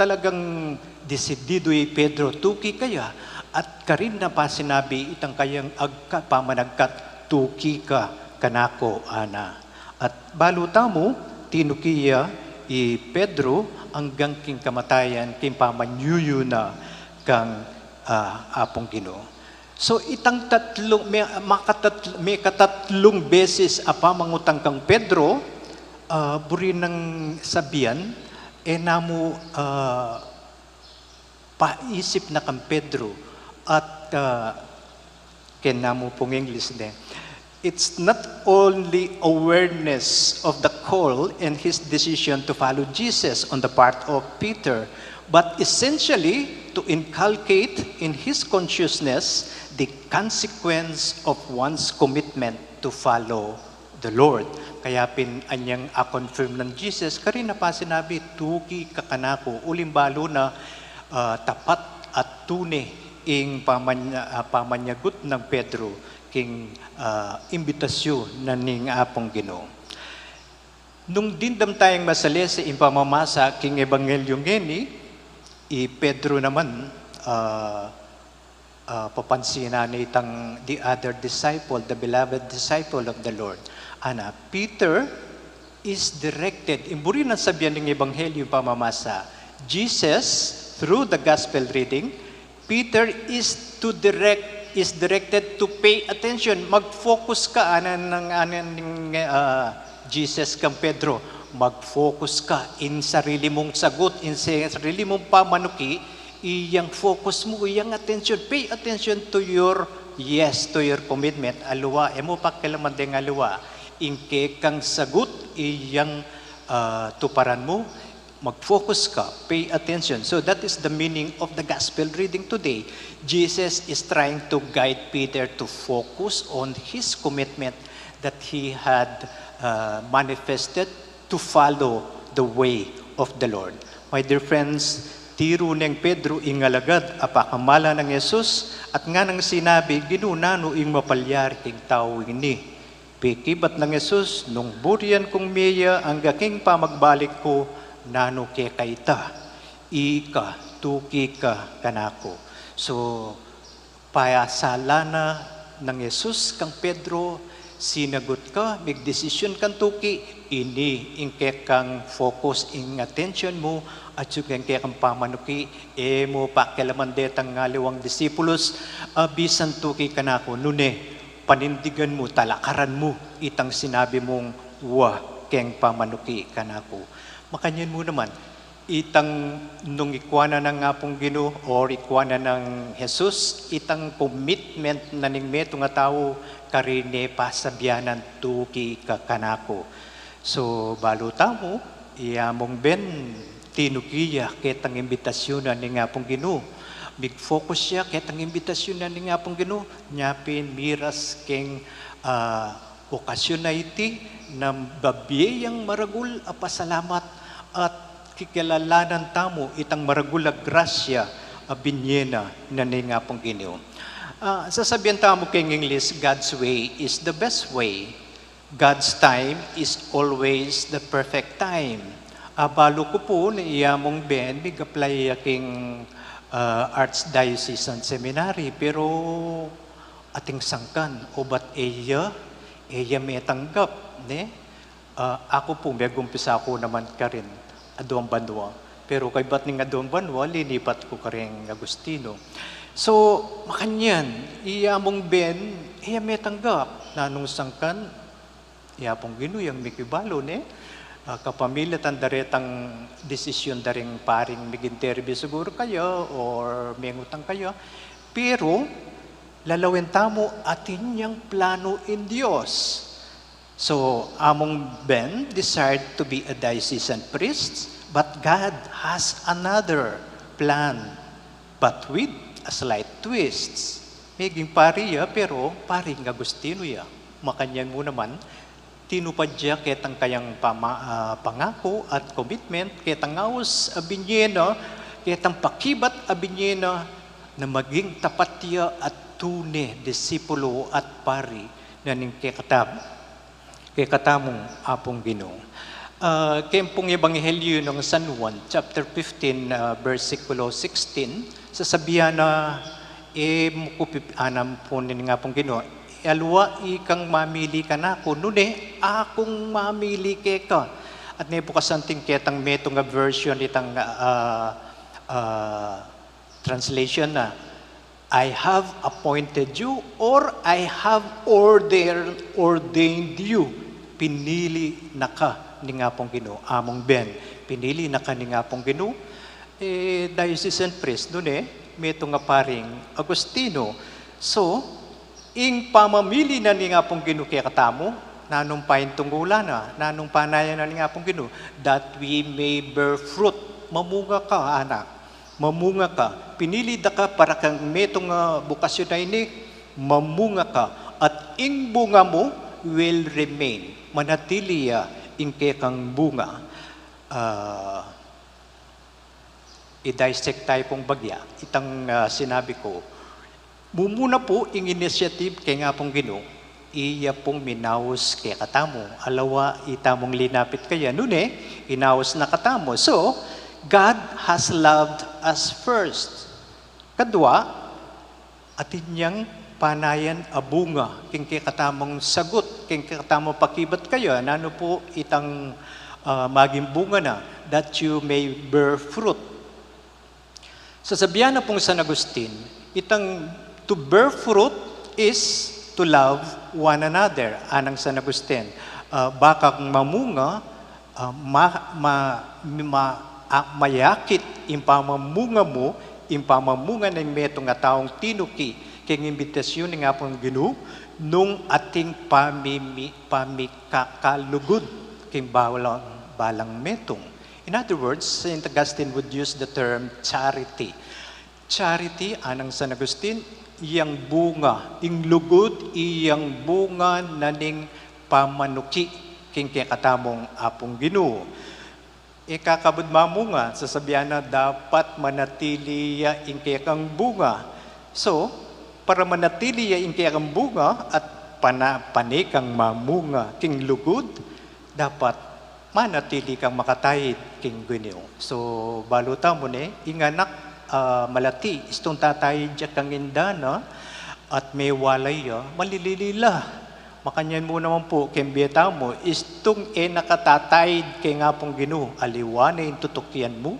talagang desididu i Pedro, "Tuki ka ya." At karin na pa sinabi itang kayang agka-, pamanagkat, "Tuki ka kanaku," ana. At balu tamu, tinuki ya i Pedro anggang king kamatayan, king pamanyuyu na kang, ah, Apung Ginu. So, itang tatlung, me-, makatatl-, mekatatlung beses a pamangutang kang Pedro, ah, buri nang sabian, e na mu, ah, paisip na kang Pedro, at, ah, kena mu pung English de. It's not only awareness of the call and his decision to follow Jesus on the part of Peter, but essentially to inculcate in his consciousness the consequence of one's commitment to follow the Lord. Kaya pin anyang a-confirm nang Jesus, karin na pa sinabi, "Tuki ka kanaku," uling balu na, ah, tapat at tune ing paman-, ah, pamanyagut nang Pedro king, ah, imbitasyu na ning Apung Ginu. Nung dimdam tayang masalese ing pamamasa king ebanghelyu ngeni, i Pedro naman, ah, ah, papansinan ne itang the other disciple, the beloved disciple of the Lord. Ana, Peter is directed, ing buri nang sabian ning ebanghelyu pamamasa, Jesus, through the gospel reading, Peter is to direct is directed to pay attention. Mag-focus ka, anan ng, anan ng, ah, Jesus kang Pedro. Mag-focus ka in sarili mong sagut, in sa-, sarili mong pamanuki, iyang focus mu, iyang attention. Pay attention to your yes, to your commitment. Aliwa, e mu pakialaman deng aliwa. Ing kekang sagut, iyang, ah, tuparan mu, mag-focus ka, pay attention. So that is the meaning of the gospel reading today. Jesus is trying to guide Peter to focus on his commitment that he had, uh, manifested to follow the way of the Lord. My dear friends, tiru neng Pedro ing alagad a pakamalan nang Jesus at nganang sinabi, "Ginu, nanu ing mapalyari king tau ini?" Pekibat nang Jesus, "Nung burian kung meya angga king pamagbalik ku, nanu keka ita? Ika, tuki ka kanaku." So, payasala na nang Jesus kang Pedro, sinagut ka, migdesisyon kang tuki, ini ing kekang focus, ing attention mu, at yung kekang pamanuki, e mu pakialaman detang aliwang disipulus, a bisan tuki kanaku, nune, panindigan mu, talakaran mu itang sinabi mung wa keng pamanuki kanaku. Makanyan mu naman, itang nung ikwa na nang Apung Ginu or ikwa na nang Jesus, itang commitment na ning metung a tau, karine pasabianan tuki ka kanaku. So, balu tamu, i Among Ben, tinuki ya ketang imbitasyun na ning Apung Ginu. Mig-focus ya ketang imbitasyun na ning Apung Ginu, nya pin miras keng, ah, okasyon a iti, na babie yang maragul a pasalamat at kikilalanan tamu itang maragul a grasya a binye na ning Apung Ginu. Ah, sasabian tamu keng English, "God's way is the best way." God's time is always the perfect time. Abalu ku pu na i Among Ben, mig-apply ya king, ah, Archdiocesan Seminary, pero ating sangkan, obat e ya, e ya metanggap, ne? Ah, aku pu, megumpisa ku naman karin aduang banua. Pero kaybat ning aduang banua, linipat ku karing Agustino. So, makanyan, i Among Ben, e ya metanggap, nanung sangkan, i Apung Ginu yang mikibalu, ne? Ah, kapamilatan da retang desisyon da ring paring, mig-interview siguru kaya or mengutang kaya. Pero, lalawen tamu, atin yang planu ing Dios. So, Among Ben desired to be a diocesan priest, but God has another plan, but with a slight twist. Meging pari ya, pero paring Agustino ya. Makanyan mu naman, tinupad ya ketang kayang pama-, ah, pangaku at commitment, ketang aus a binye na, ketang pakibat a binye na, na maging tapat ya at tune disipulu at pari na ning kekatam-, kekatamung Apung Ginu. Ah, keng pung Ebanghelyo nang San Juan, chapter fifteen, ah, versikulo sixteen, sasabian na, e mu ku pip-, anam pu ning Apung Ginu, "Aliwa ikang mamili kanaku, nune akung mamili keka." At ne pu kasanting ketang metung a version itang, ah, ah, translation na, "I have appointed you," or "I have order-, ordained you." Pinili na ka ning Apung Ginu, Among Ben. Pinili na ka ning Apung Ginu, e, diocesan priest, nune, metung a paring Agustino. So, ing pamamili na ning Apung Ginu kekatamu, nanung paintungulan na, nanung panayan na ning Apung Ginu, "That we may bear fruit." Mamunga ka, anak. Mamunga ka. Pinili da ka para kang metung a bukasyon a ini, mamunga ka. At ing bunga mu will remain. Manatili ya ing kekang bunga. Ah, i-dissect tayu pung bagya. Itang, ah, sinabi ku, mumuna pu ing initiative keng Apung Ginu, iya pung minaus kekatamu. Aliwa itamung linapit kaya, nune, inaus na katamu. So, God has loved us first. Kadua, atin yang panayan a bunga king kekatamung sagut, king kekatamung pakibat kaya, nanu pu itang, ah, maging bunga na, "That you may bear fruit." Sasabian na pung San Agustin, itang To bear fruit is to love one another, anang San Agustin. Ah, bakang mamunga, ah, ma, ma, ma, ah, mayakit ing pamamunga mu, ing pamamunga ning metung a taung tinuki king imbitasyon ning Apung Ginu, nung ating pamimi-, pamikakalugud king balang, balang metung. In other words, Saint Augustine would use the term charity. Charity, anang San Agustin, iyang bunga, ing lugud, iyang bunga na ning pamanuki king kekatamung Apung Ginu. E ka kabud mamunga, sasabian na dapat manatili ya ing kekang bunga. So, para manatili ya ing kekang bunga at pana-, pane kang mamunga king lugud, dapat manatili kang makataid king Ginu. So, balu tamu ne, ing anak, ah, malati, istung tataid ya kang inda na, at mewalay ya, malilili la. Makanyan mu naman pu, king bie tamu, istung e na ka tataid king Apung Ginu, aliwa ne ing tutukian mu,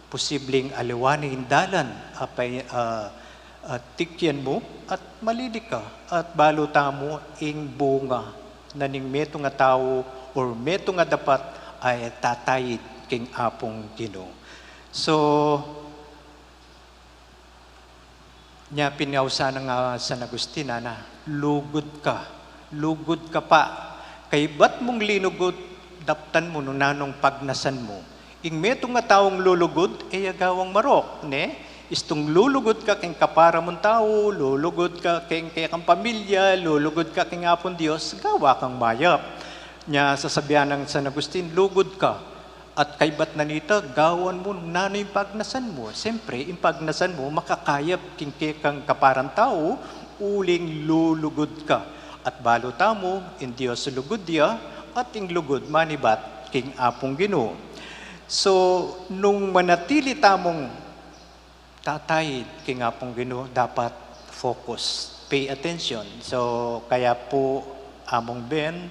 posibleng aliwa ne ing dalan a pay-, ah, ah, tikyan mu, at malili ka, at balu tamu ing bunga na ning metung a tau or metung a dapat a e tataid king Apung Ginu. So, nya pin ausan nang, ah, San Agustin, ana, lugud ka, lugud ka pa. Kaybat mung linugud, daptan mu nung nanung pagnasan mu. Ing metung a taung lulugud, e ya gawang marok, ne? Istung lulugud ka king kapara mung tau, lulugud ka king kekang pamilya, lulugud ka king Apung Dios, gawa kang mayap. Nya sasabian nang San Agustin, lugud ka. At kaybat na nita, gawan mu nung nanu ing pagnasan mu. Siyempre, ing pagnasan mu, makakayap king kekang kaparang tau, uling lulugud ka. At balu tamu, ing Dios lugud ya, at ing lugud manibat king Apung Ginu. So, nung manatili tamung tataid king Apung Ginu, dapat focus, pay attention. So, kaya pu, Among Ben,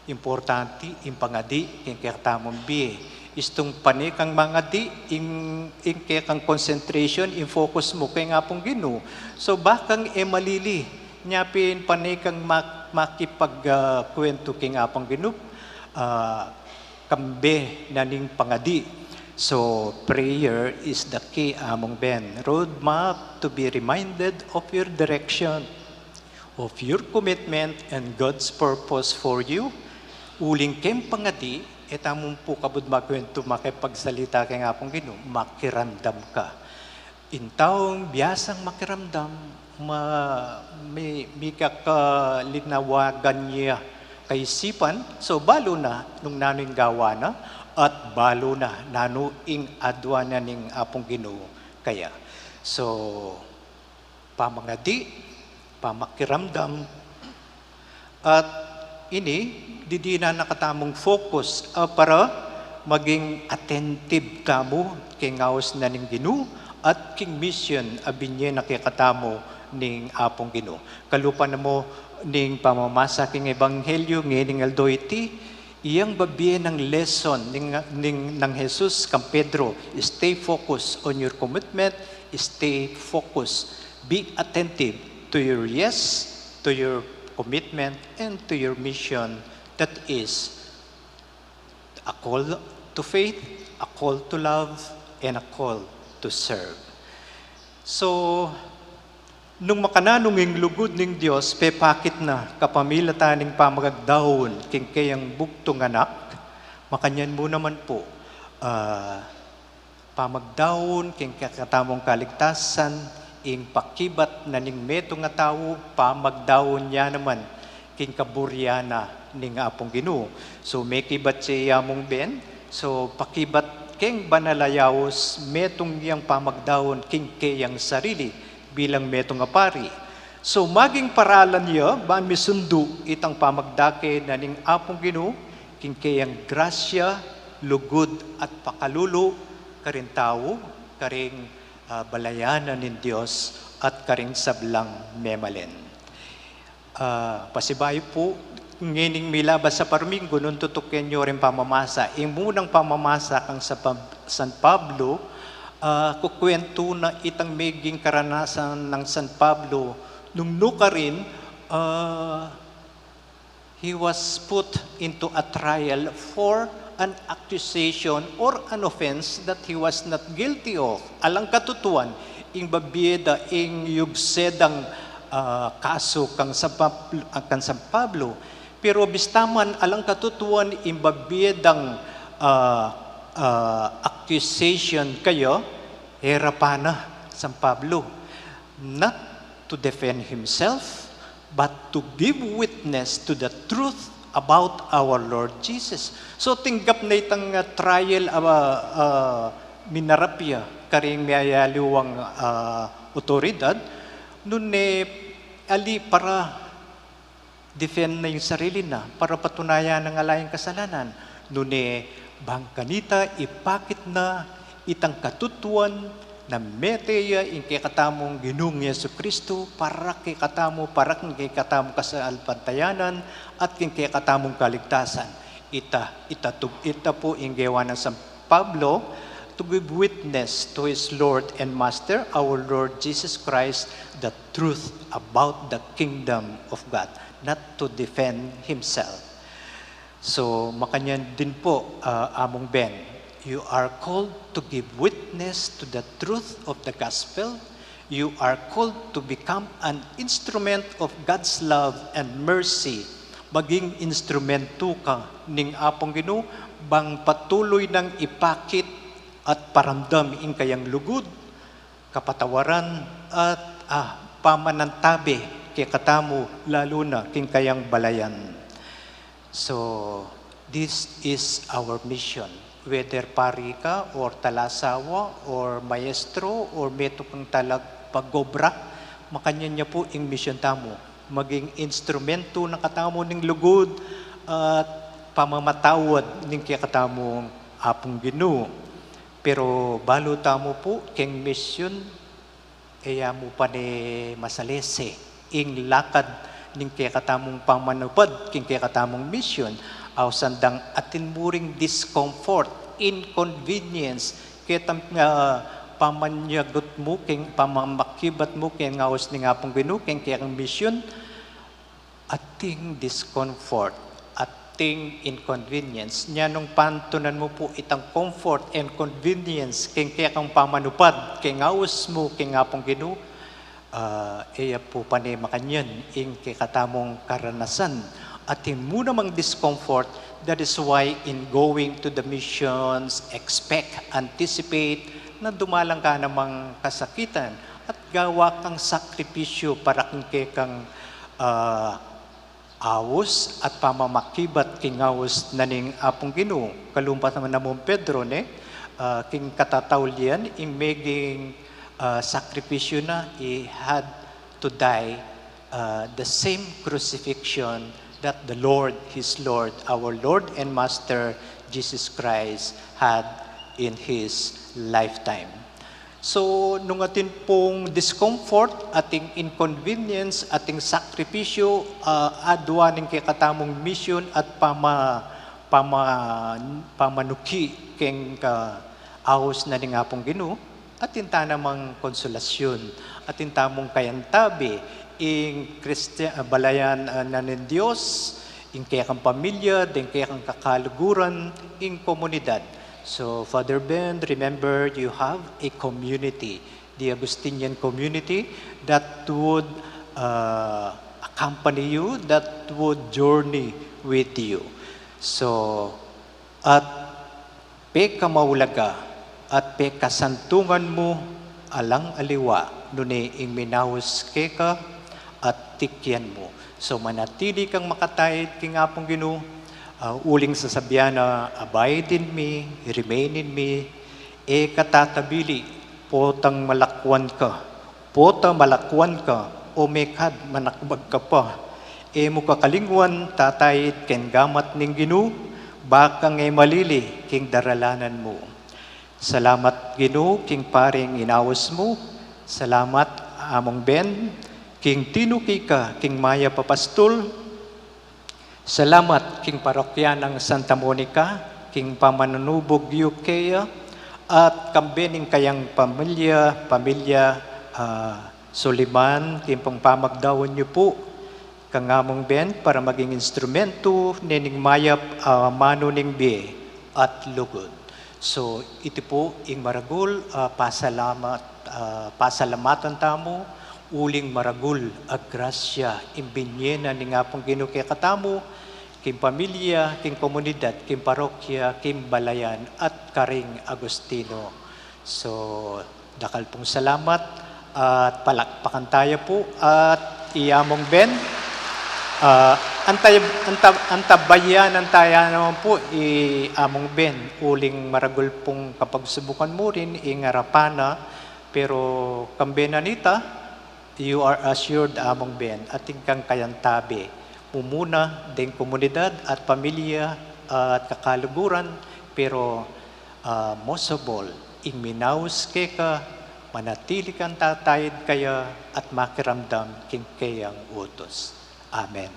importante ing pangadi king kekatamung bie. Istung pane kang mangadi, ing, ing kekang concentration, ing focus mu king Apung Ginu. So, bakang e malili, nya pin pane kang mak-, makipag, ah, kuwentu king Apung Ginu, ah, kambe na ning pangadi. So, prayer is the key, Among Ben. Roadmap to be reminded of your direction, of your commitment, and God's purpose for you. Uling keng pangadi, e tamu pu kabud makuwentu, makipagsalita king Apung Ginu, makiramdam ka. Ing taung biasang makiramdam, ma-, mi-, mika kalinawagan ya kaisipan, so balu na nung nanu ing gawa na, at balu na nanu ing adwan na ning Apung Ginu kaya. So, pamangadi, pamakiramdam, at ini, didinan na katamung focus, ah, para maging attentive tamu king aus na ning Ginu at king mission a binye na kekatamu ning Apung Ginu. Kalupa na mu ning pamamasa king Ebanghelyo ngening aldo iti, iyang babie nang lesson ning, ning, nang Jesus kang Pedro, stay focused on your commitment, stay focused, be attentive to your yes, to your commitment, and to your mission, that is a call to faith, a call to love, and a call to serve. So, nung makananu ing lugud ning Dios pepakit na kapamilatan ning pamagdaun king keyang bugtung anak, makanyan mu naman pu, ah, pamagdaun king kekatamung kaligtasan, ing pakibat na ning metung a tau, pamagdaun ya naman king kaburian na ning Apung Ginu. So, mekibat ya i Among Ben, so, pakibat keng banal a yaus, metung yang pamagdaun king keyang sarili bilang metung a pari. So, maging paralan ya ban misundu itang pamagdake na ning Apung Ginu king keyang grasya, lugud, at pakalulu karing tau, karing, ah, balayan na ning Dios, at karing sablang memalen. Ah, pasibayu pu, ngening milabas a parminggu, nung tutuken yu ring pamamasa, ing munang pamamasa kang Sa-, San Pablo, ah, kukuwentu na itang meging karanasan nang San Pablo nung nukarin, ah, he was put into a trial for an accusation or an offense that he was not guilty of. Alang katutuan, ing babie da ing yugse dang, ah, kasu kang San Pablo, ah, kang San Pablo. Pero bista man alang katutuan ing babie dang, ah, ah, accusation kaya, e ra pana San Pablo, not to defend himself, but to give witness to the truth about our Lord Jesus. So, tinggap na itang, ah, trial, ah, ah, minarap ya karing miyayaliwang, ah, otoridad, nune ali para defend na ing sarili na, para patunayan nang ala yang kasalanan. Nune bang kanita ipakit na itang katutuan na mete ya ing kekatamung Ginung Jesu Kristo para kekatamu, para king kekatamung kasalpantayanan at king kekatamung kaligtasan. Ita, ita, tu-, ita pu ing gewa nang San Pablo to give witness to his Lord and Master, our Lord Jesus Christ, the truth about the kingdom of God, not to defend himself. So, makanyan din po, ah, Among Ben, you are called to give witness to the truth of the gospel. You are called to become an instrument of God's love and mercy. Maging instrumento ka ning Apung Ginu bang patuloy nang ipakit at paramdam ing kayang lugud, kapatawaran, at, ah, pamanantabe kekatamu, lalu na king kayang balayan. So, this is our mission. Whether pari ka, or talasawa, or maestro, or metung kang talagpag-obra, makanyan ya pu ing mission tamu. Maging instrumento na katamu ning lugud at pamamatawad ning kekatamung Apung Ginu. Pero balu tamu pu keng mission, e ya mu pane masalese ing lakad ning kekatamung pamanupad king kekatamung mission. Ausan dang atin mu ring discomfort, inconvenience, ketang, ah, pamanyagut mu keng, pamamakibat mu keng aus ning Apung Ginu keng kekang mission. Ating discomfort, ating inconvenience. Nya nung pantunan mu pu itang comfort and convenience keng kekang pamanupad keng aus mu keng Apung Ginu, ah, e ya pu pane makanyan ing kekatamung karanasan. Atin mu namang discomfort, that is why in going to the missions, expect, anticipate na dumalang ka namang kasakitan at gawa kang sakripisyo para keng kekang, ah, aus at pamamakibat king aus na ning Apung Ginu. Kalumpat naman na mung Pedro, ne? Ah, king katataulian, ing meging, ah, sakripisyo na, he had to die, ah, the same crucifixion that the Lord, his Lord, our Lord and Master Jesus Christ had in his lifetime. So, nung atin pung discomfort, ating inconvenience, ating sakripisyo, ah, adwa ning kekatamung mission at pama-, pama-, pamanuki keng ka-, aus na ning Apung Ginu, atin ta namang konsolasyon, atin tamung kayantabe, ing Kristi-, ah, balayan, ah, na ning Dios, ing kekang pamilya, deng kekang kakaluguran, ing komunidad. So, Father Ben, remember, you have a community, the Augustinian community, that would, uh, accompany you, that would journey with you. So, at pekamaulaga at pekasantungan mu alang aliwa, nune ing minaus keka at tikian mu. So, manatili kang makataid king Apung Ginu, ah, uling sasabian na, "Abide in me, remain in me," e ka tatabili, potang malakwan ka, pota malakwan ka, o mekad manakbag ka pa. E mu kakalingwan, tataid king gamat ning Ginu, bakang e malili king daralanan mu. Salamat, Ginu, king paring inaus mu. Salamat, Among Ben, king tinuki ka king mayap a pastul. Salamat king parokya nang Santa Monica, king pamananubug yu keya, At kambe ning kayang pamilya, pamilya, ah, Suliman, king pamagdaun yu pu kang Among Ben para maging instrumentu ne ning mayap a amanu ning bie at lugud. So, iti pu ing maragul a pasalamat, ah, pasalamatan tamu, uling maragul a grasya ing binie na ning Apung Ginu kekatamu, king pamilya, king komunidad, king parokya, king balayan, at karing Agustino. So, dakal pung salamat at palakpakan taya pu at i Among Ben. Ah, antay-, anta-, antabayanan taya naman pu i Among Ben. Uling maragul pung kapagsubukan mu rin ing arapan na, pero kambe na nita, you are assured, Among Ben, atin kang kayantabe, mumuna deng komunidad at pamilya at kakaluguran, pero, ah, most of all, ing minaus keka, manatili kang tatayid kaya at makiramdam king keyang utus. Amen.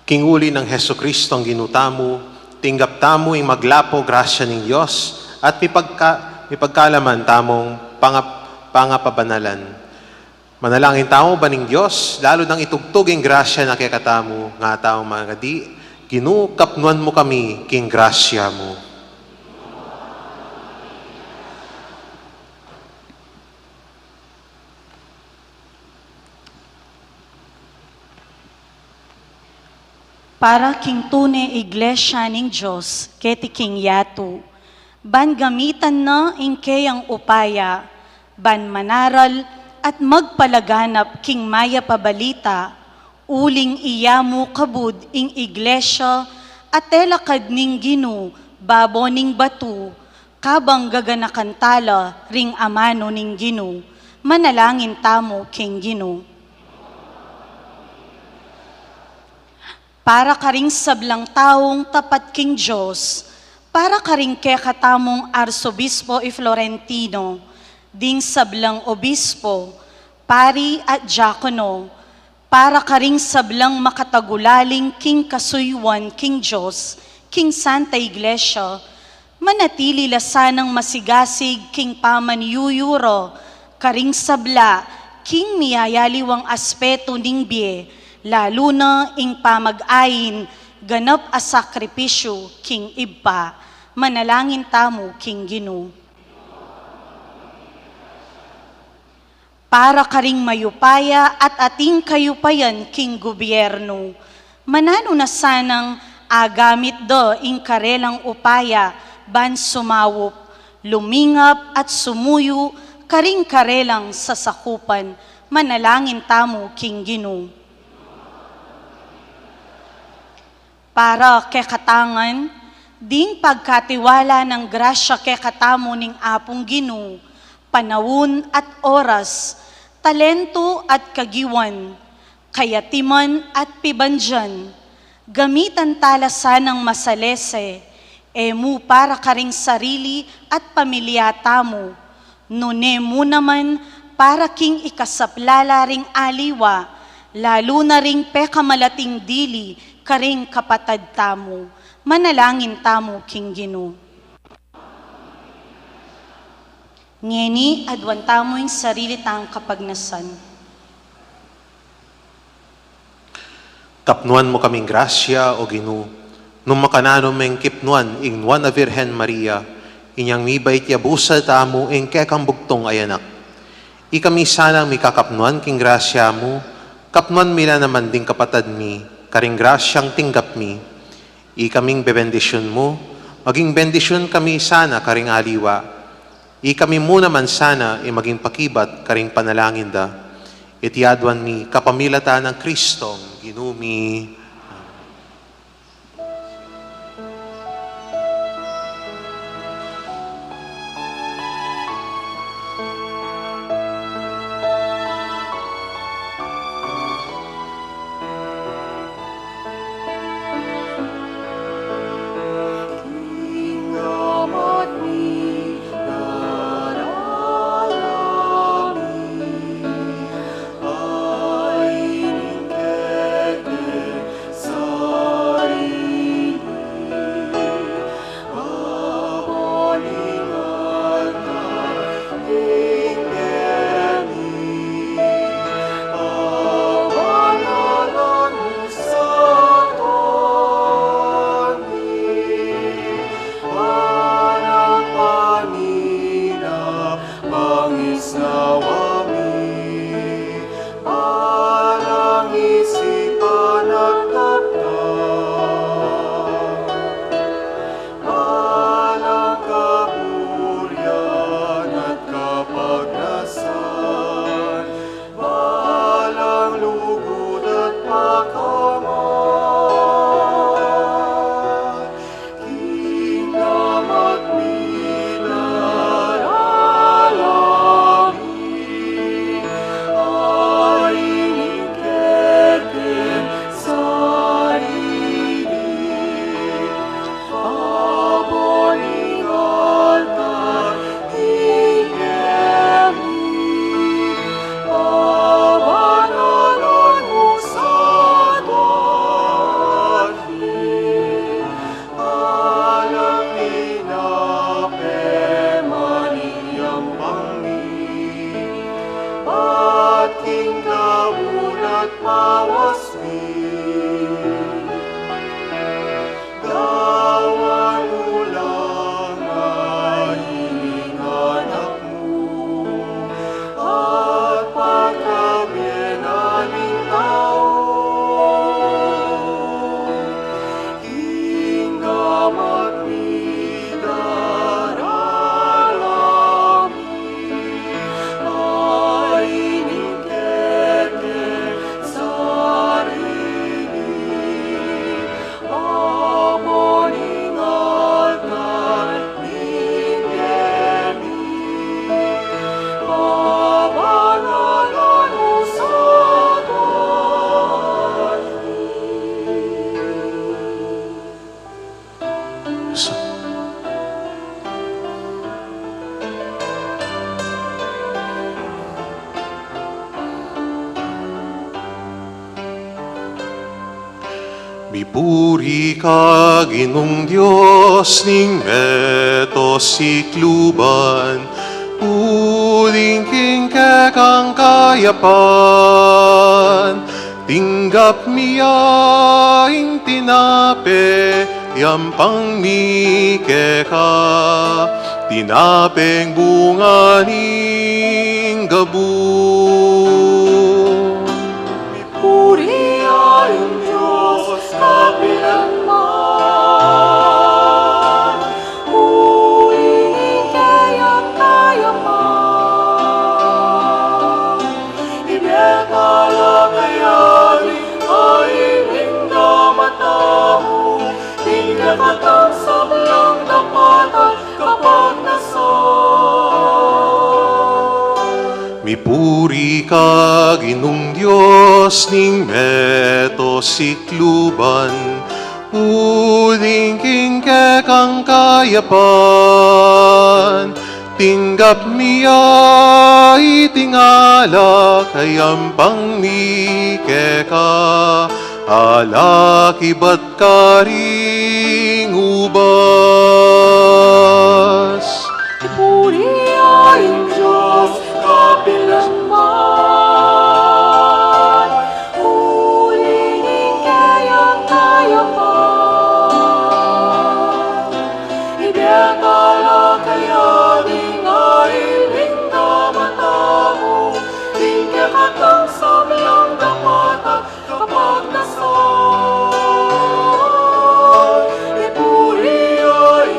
King uli nang Jesucristo a Ginu tamu, tinggap tamu ing maglapu grasya ning Dios, at mipagka-, mipagkalaman tamung pangap-, pangapabanalan. Manalangin tamu ban ing Dios, lalu nang itugtug ing grasya na kekatamu, nga tamu mangadi, Ginu, kapnuan mu kami king grasya mu. Para king tune Iglesia ning Dios keti king yatu, ban gamitan na ing keyang upaya, ban manaral at magpalaganap king mayap a balita, uling iya mu kabud ing Iglesia a telakad ning Ginu babo ning batu, kabang gaganakan tala ring amanu ning Ginu. Manalangin tamu king Ginu. Para karing sablang taung tapat king Dios, para karing kekatamung Arsobispo y Florentino, ding sablang obispo, pari at diakono, para karing sablang makatagulaling king kasuyuan king Dios, king Santa Iglesia, manatili la sanang masigasig king pamanyuyura karing sabla king miyayaliwang aspetu ning bie, lalu na ing pamag-ain ganap a sakripisyu king Ibpa. Manalangin tamu king Ginu. Para karing mayupaya at ating kayupayan king gubyernu, mananu na sanang agamit da ing karelang upaya ban sumaup, lumingap at sumuyu karing karelang sasakupan. Manalangin tamu king Ginu. Para kekatang ngan, ding pagkatiwala nang grasya kekatamu ning Apung Ginu, panaun at oras, talentu at kagiwan, kayatiman at pibandian, gamitan tala sanang masalese, e mu para karing sarili at pamilya tamu, nune mu naman para king ikasaplala ring aliwa, lalu na ring pekamalating dili karing kapatad tamu. Manalangin tamu king Ginu. Ngeni, aduan tamu ing sarili tang kapagnasan. Kapnuan mu kaming grasya, O Ginu, nung makananu meng kipnuan ing Nuan a Virgen Maria, inyang mibait ya busal tamu ing kekang bugtung a anak. Ikami sanang mikakapnuan king grasya mu, kapnuan mi la naman ding kapatad mi, karing grasyang tinggap mi. Ikaming bebendisyun mu, maging bendisyun kami sana karing aliwa. Ikami mu naman sana ing maging pakibat karing panalangin da. Iti aduan mi kapamilatan nang Kristong Ginu mi. Balang isipan at kaptan, balang kaburian at kapagnasan, balang lugud at pakamal, king gamat mi daralami, ay ning kekeng sarili, aba ning altar ning kekeng, aba ning altar ning kekeng, balang tinape man ing yampang mi, at king kabud at pawas mi, gawan mu lang ing anak mu, at pagkabie na ning tau. King gamat mi daralami, ay ning kekeng sarili, aba ning altar ning kekeng, aba ning altar ning kekeng. Mipuri ka Ginung Dios ning meto sikluban, uling king kekang kayapan, tinggap mi ya ing tinape, yampang mi keka, tinapeng bunga ning gabu. Purian ing Dios kapilanman, uling ing kayang kayapan, ibie ta la kaya ding ain ning damatamu, ing kekatang sablang dapat at kapagnasan. Mipuri ka Ginung Dios ning meto sikluban, uling king kekang kayapan, tinggap mi ya iting alak a yampang mi keka, alak ibat karing ubas. Purian ing Dios kapilanman, uling ing kayang kayapan, ibie ta la kaya ding ain ning damatamu, ing kekatang sablang dapat at kapagnasan. Ipuri ya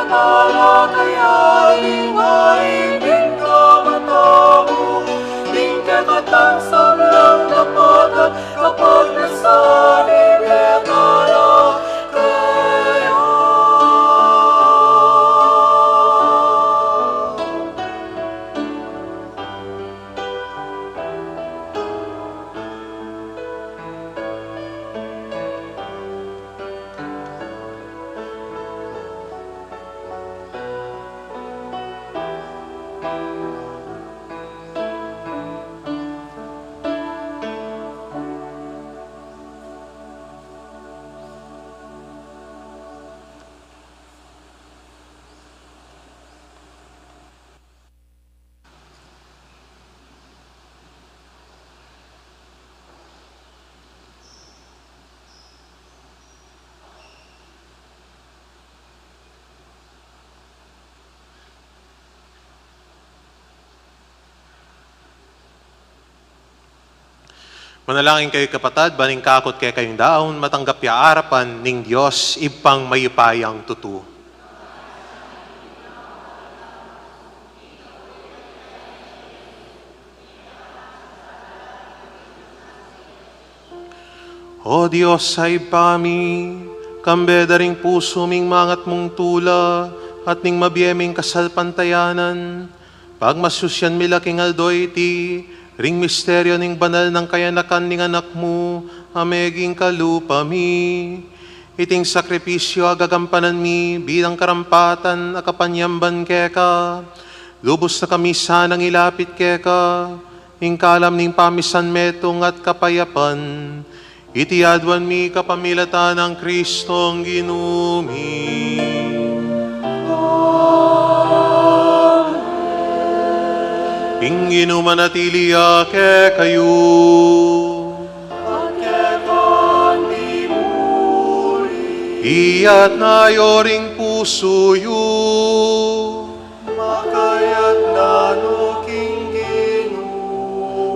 Para kaya ing ain ning kabatamu, ning kekatang sablang dapat at kapagnasan, ibebara kaya. Manalangin kayu, kapatad, ban ing kakut kekayung daun matanggap ya arapan ning Dios Ibpang mayupayang tutu. O Dios a Ibpa mi, kambe da ring pusu ming mangat mung tula at ning mabie ming kasalpantayanan, pagmasusian mi la king aldo iti ring misteryo ning banal nang kayanakan ning Anak mu a meging kalupa mi. Iting sakripisyu a gagampanan mi bilang karampatan a kapanyamban keka, lubus na kami sanang ilapit keka ing kalam ning pamisanmetung at kapayapan. Iti aduan mi kapamilatan nang Kristong Ginu mi. Amen. Ing Ginu manatili ya kekayu. At keka mu rin. Iyatas yu ring pusu yu. Makayatas na no king Ginu.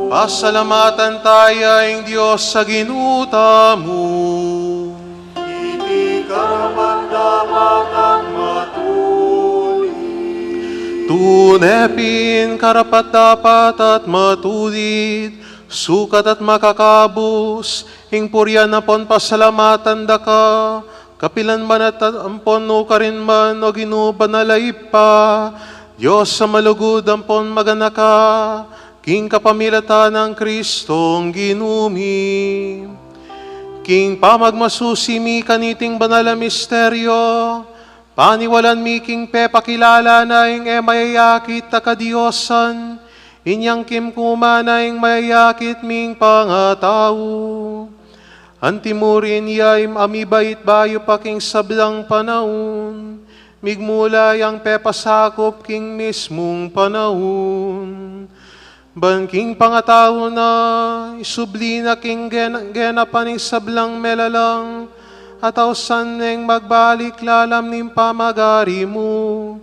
Pasalamatan taya ing Dios a Ginu tamu. Iti karapat-dapat at matulid. Tune pin karapat-dapat at matulid, sukat at makakabus, ing purian ampon pasalamatan da ka, kapilan man at ampon nukarin man, o Ginu, banal a Ibpa, Dios a malugud ampon maganaka, king kapamilatan nang Kristong Ginu mi. King pamagmasusi mi kaniting banal a misteryo, paniwalan mi king pepakilala na ing e mayayakit a kadiosan, inyang kimkuma na ing mayayakit ming pangatau. Anti mu rin ya a mibait bayu pa king sablang panaun, migmula yang pepasakup king mismung panaun. Ban king pangatau na, isubli na king gen-, genapan ing sablang melalang, at ausan neng magbalik lalam ning pamagari mu,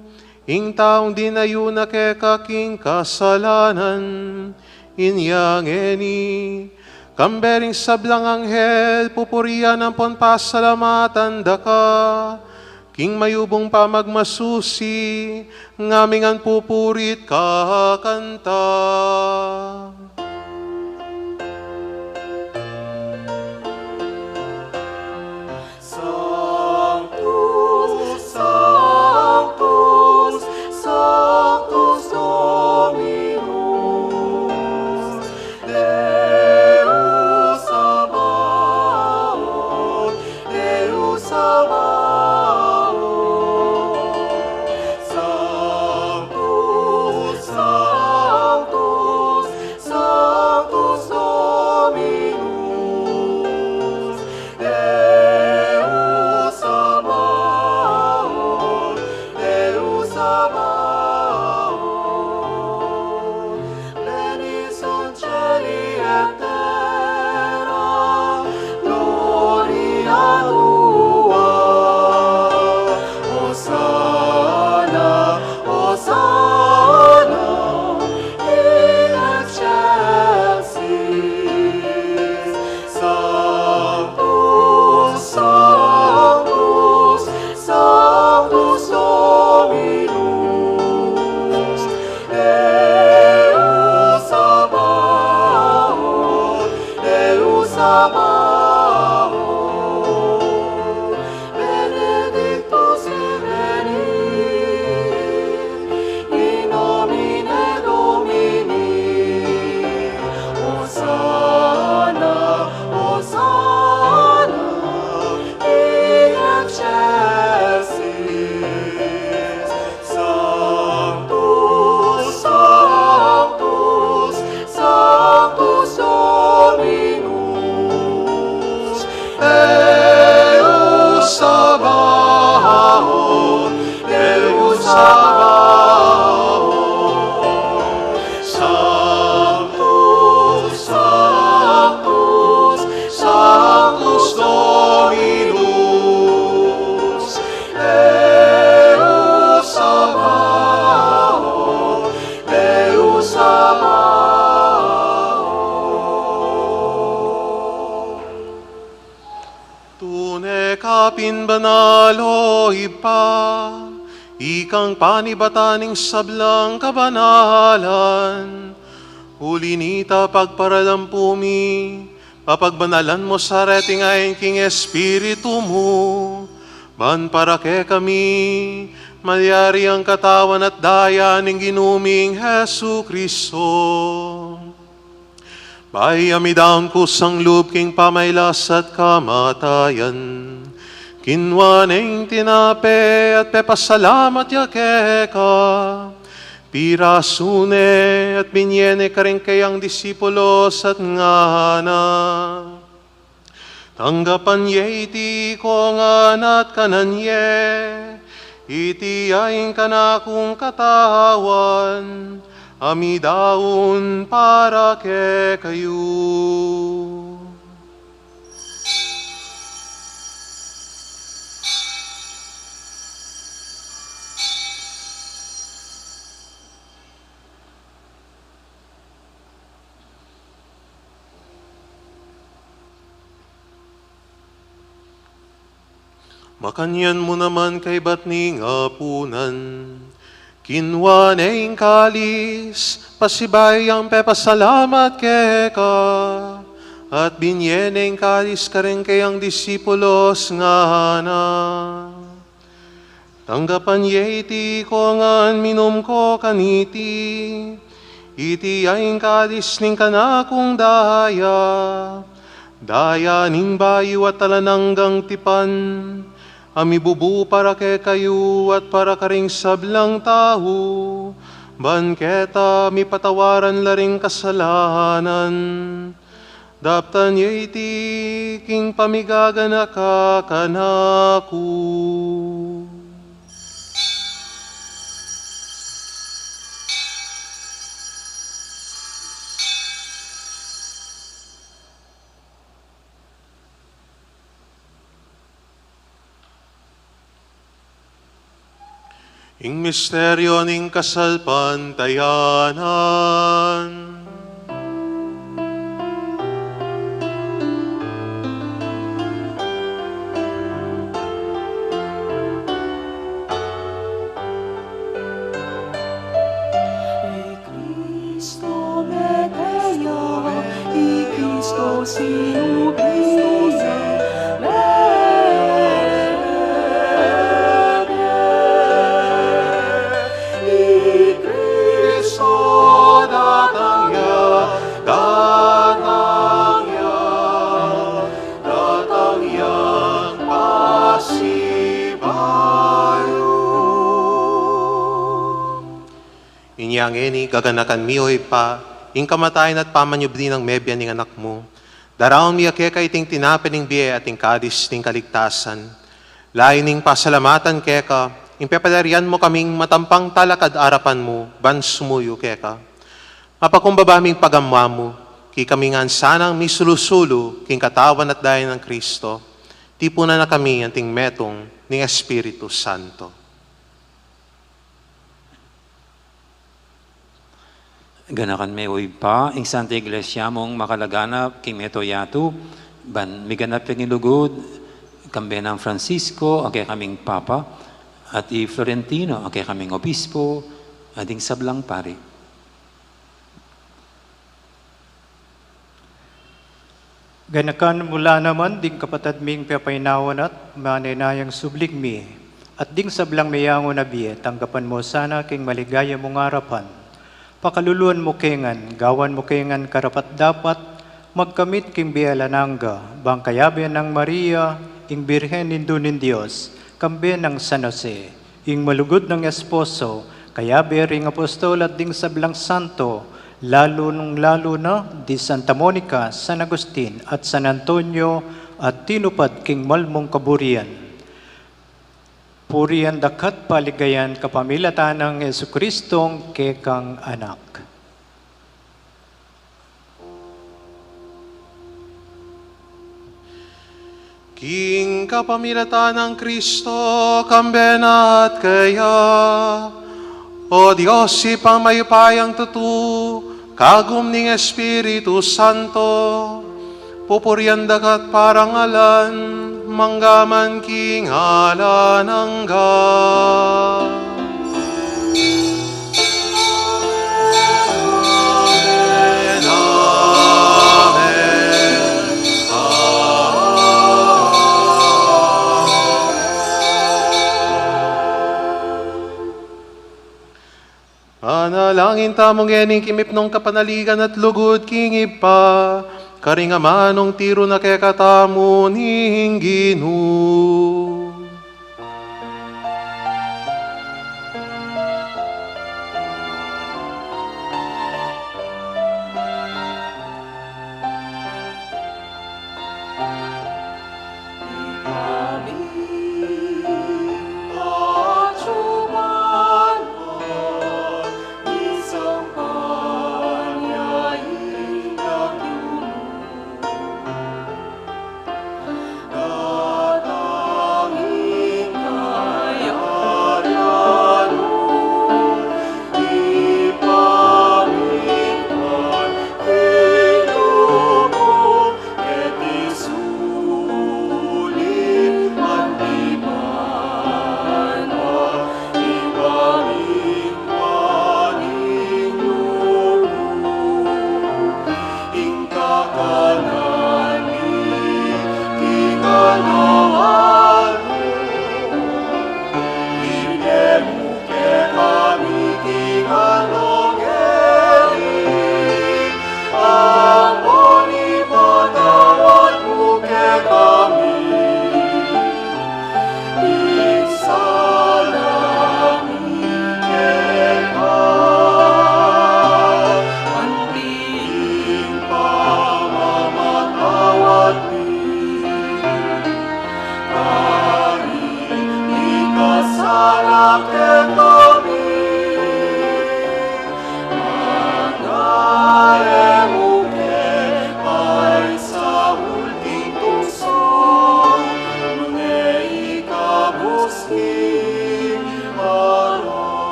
ing taung dinayu na keka king kasalanan. Inya ngeni, kambe ring sablang anghel, pupurian ampon pasalamatan da ka, king mayubung pamagmasusi, ngaming ngan pupuri't kakanta. Sanctus, Sanctus, Sanctus Dominus, Deus Sabaoth, Deus Sabaoth. Sanctus, Sanctus, Banal, o Ibpa, ikang panibatan ning sablang kabanalan. Uli nita pagparalampu mi, papagbanalan mu sa reting ain king Espiritu mu, ban para kekami malyari yang katawan at daya ning Ginu ming Jesu Kristo. Bayu ya midaun kusang lub king pamailas at kamatayan, kinua ne ing tinape at pepasalamat ya keka, pirasu ne at binye ne karing kayang disipulos at ngana: Tanggapan ye iti ikong ngan at kanan ye, iti ya ing kanakung katawan, a midaun para kekayu. Makanyan mu naman kaybat ning apunan, kinua ne ing kalis, pasibayu yang pepasalamat keka, at binye ne ing kalis karing kayang disipulos, ngana: Tanggapan ye iti ikong ngan, minum ko kaniti. Iti ya ing kalis ning kanakung daya, daya ning bayu at alang anggang tipan, a mibubu para kekayu at para karing sablang tau, ban keta mipatawaran la ring kasalanan. Daptan ye iti king pamigaganaka kanaku. Ing misteryo ning kasalpantayanan. Cristo mete ya, i Cristo sinubi ya, mete ya, i Cristo datang ya, datang ya, datang yang pasibayu. Inya ngeni, gaganakan mi, o Ibpa, ing kamatayan at pamanyubli nang mebie ning Anak mu. Daraun mi ya keka iting tinape ning bie at ing kalis ning kaligtasan. Layun ning pasalamatan keka ing pepayarian mu kaming matampang talakad arapan mu ban sumuyu keka. Mapakumbaba ming pagamu-amu, kekami ngan sanang misulu-sulu king katawan at daya nang Cristo. Tipunan na kami anting metung ning Espiritu Santo. Ganakan me, o Ibpa, ing Santa Iglesia mung makalaganap king mabilug a yatu, ban miganap ya king lugud, kambe nang Francisco a kekaming Papa, at i Florentino a kekaming Obispo, at ding sablang pari. Ganakan mu la naman ding kapatad ming pepaynawan at manenayang subling mi, at ding sablang meyangu na bie, tanggapan mu sana king maligaya mung arapan. Pakaluluan mu ke ngan, gawan mu ke ngan karapat-dapat, magkamit king bie alang angga, bang kayabe nang Maria, ing Birhen Indu ning Dios, kambe nang San Jose, ing malugud nang esposo, kayabe ring apostol at ding sablang santo, lalung-lalu na di Santa Monica, San Agustin, at San Antonio, a tinupad king mal mung kaburian. Purian daka at paligayan kapamilatan nang Jesucristong kekang Anak. King kapamilatan nang Cristo, kambe na at keya, O Dios, Ibpang mayupayang tutu, kagum ning Espiritu Santo, pupurian da ka at parangalan, mangga man king alang angga. Amen, amen, amen. Manalangin tamu ngeni king mipnung kapanaligan at lugud king Ibpa, karing amanung tiru na kekatamu ning Ginu.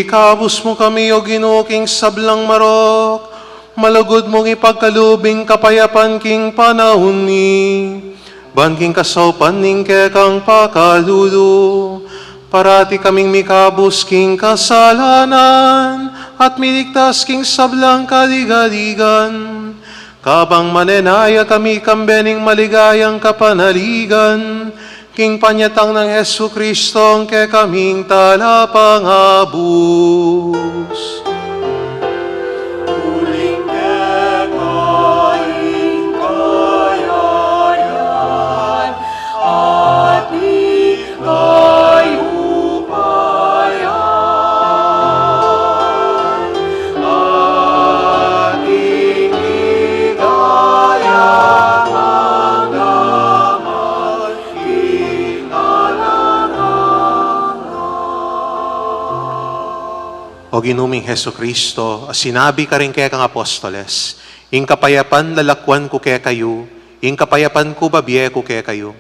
Ikabus mu kami, O Ginu, king sablang marok, malugud mung ipagkalub ing kapayapan king panaun mi, ban king kasaupan ning kekang pakalulu, parati kaming mikabus king kasalanan, at miligtas king sablang kaligaligan. Kabang manenaya kami kambe ning maligayang kapanaligan, king panyatang nang Jesucristo, a kekaming Talapangabus. Uling keka ing kayarian, at ing kayupayan, at ing ligaya, mangga man king alang angga. O Ginu ming Jesucristo, a sinabi karing kekang apostoles, "Ing kapayapan lalakwan ku kekayu, ing kapayapan ku babie ku kekayu."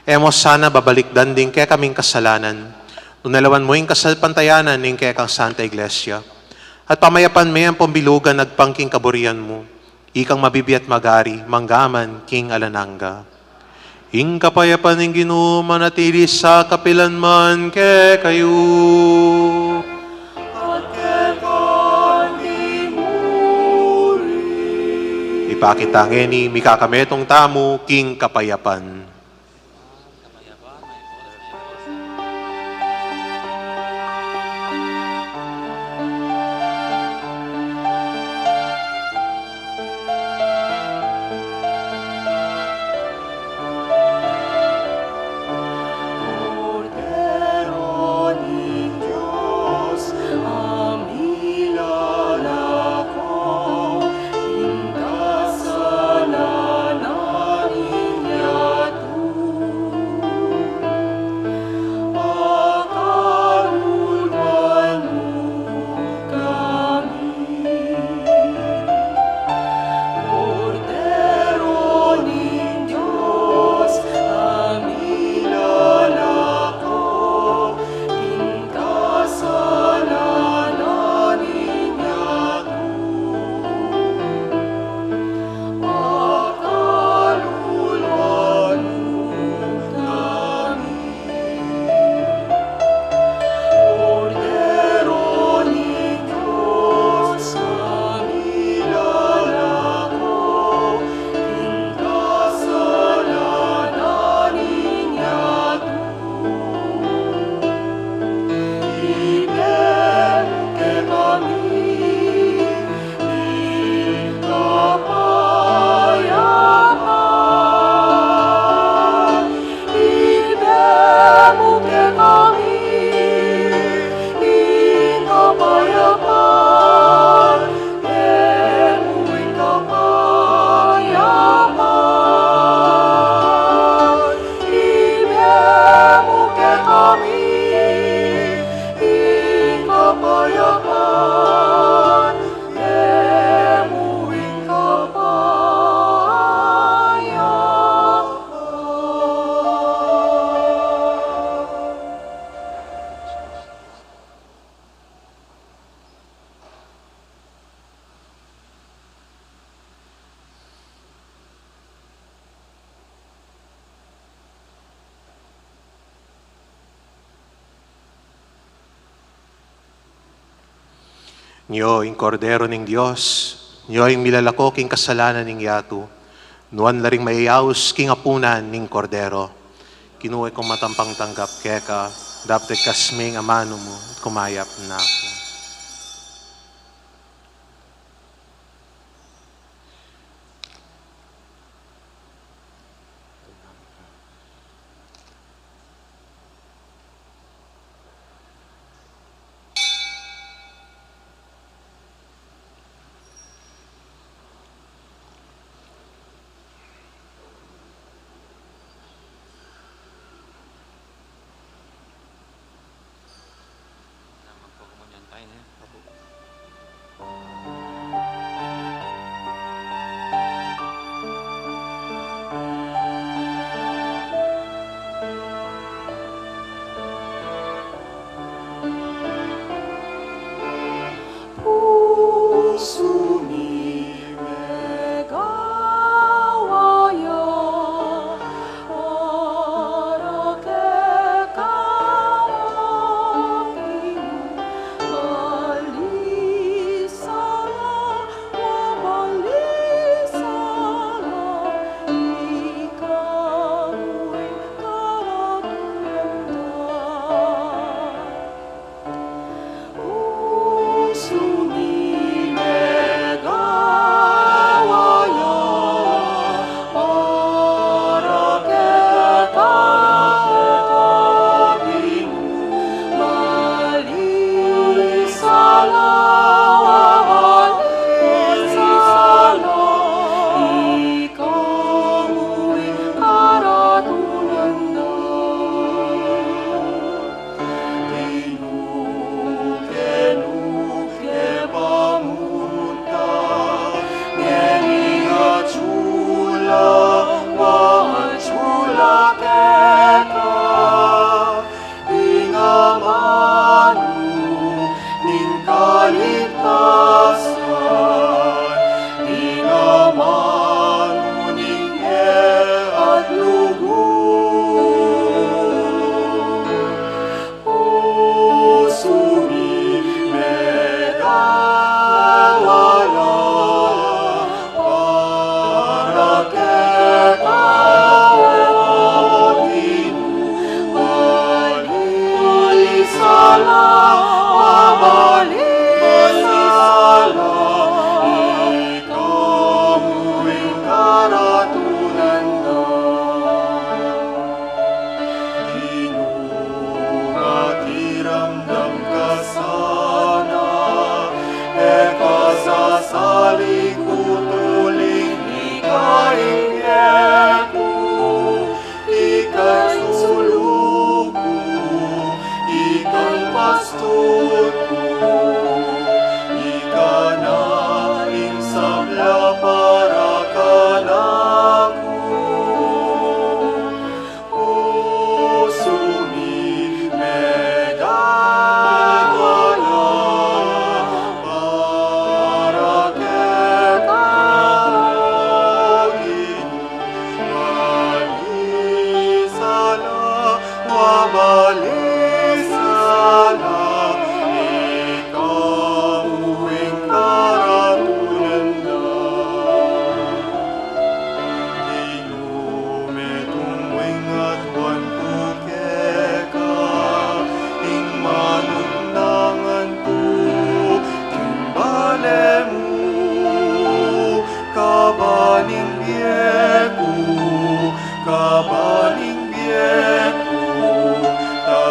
E mo sana babalikdan ding kekaming kasalanan, nune lawan mu ing kasalpantayanan ning kekang Santa Iglesia, at pamayapan me ampong bilugan agpang king kaburian mu, ikang mabibie at mag-ari, mangga man king alang angga. Ing kapayapan ning Ginu manatili sa kapilan man kekayu. At keka mu rin. Ipakit ta ngeni, mikakametung tamu king kapayapan. Kordero ning Dios, a milalako king kasalanan ning yatu. Nyo ing Kordero ning Dios, nyo ing milalako king kasalanan ning yatu, nuan la ring mayayaus king apunan ning Kordero. Kinu, e ku matampang tanggap keka, dapot ikasming amanu mu, at kumayap na ku. Ing amanu ning kaligtasan, ing amanu ning e at lugud. Pusu mi megawala para keka, O Ginu, wari sala, wari sala, ika mu ing karatunan da. Ginu, pakiramdam ka sana, e ka sasali ku, uling ika ing e ku, ika ing sulu ku, ika ing pastul ku, ika na ing sabla para kanaku. Pusu mi megawala para keka, O Ginu, wari sala, wari sala, ika mu ing karatunan da. Ginu, metung ing aduan ku keka, ing manunangan ku king bale mu, kaban ing bie ku, kaban ing bie ku, ta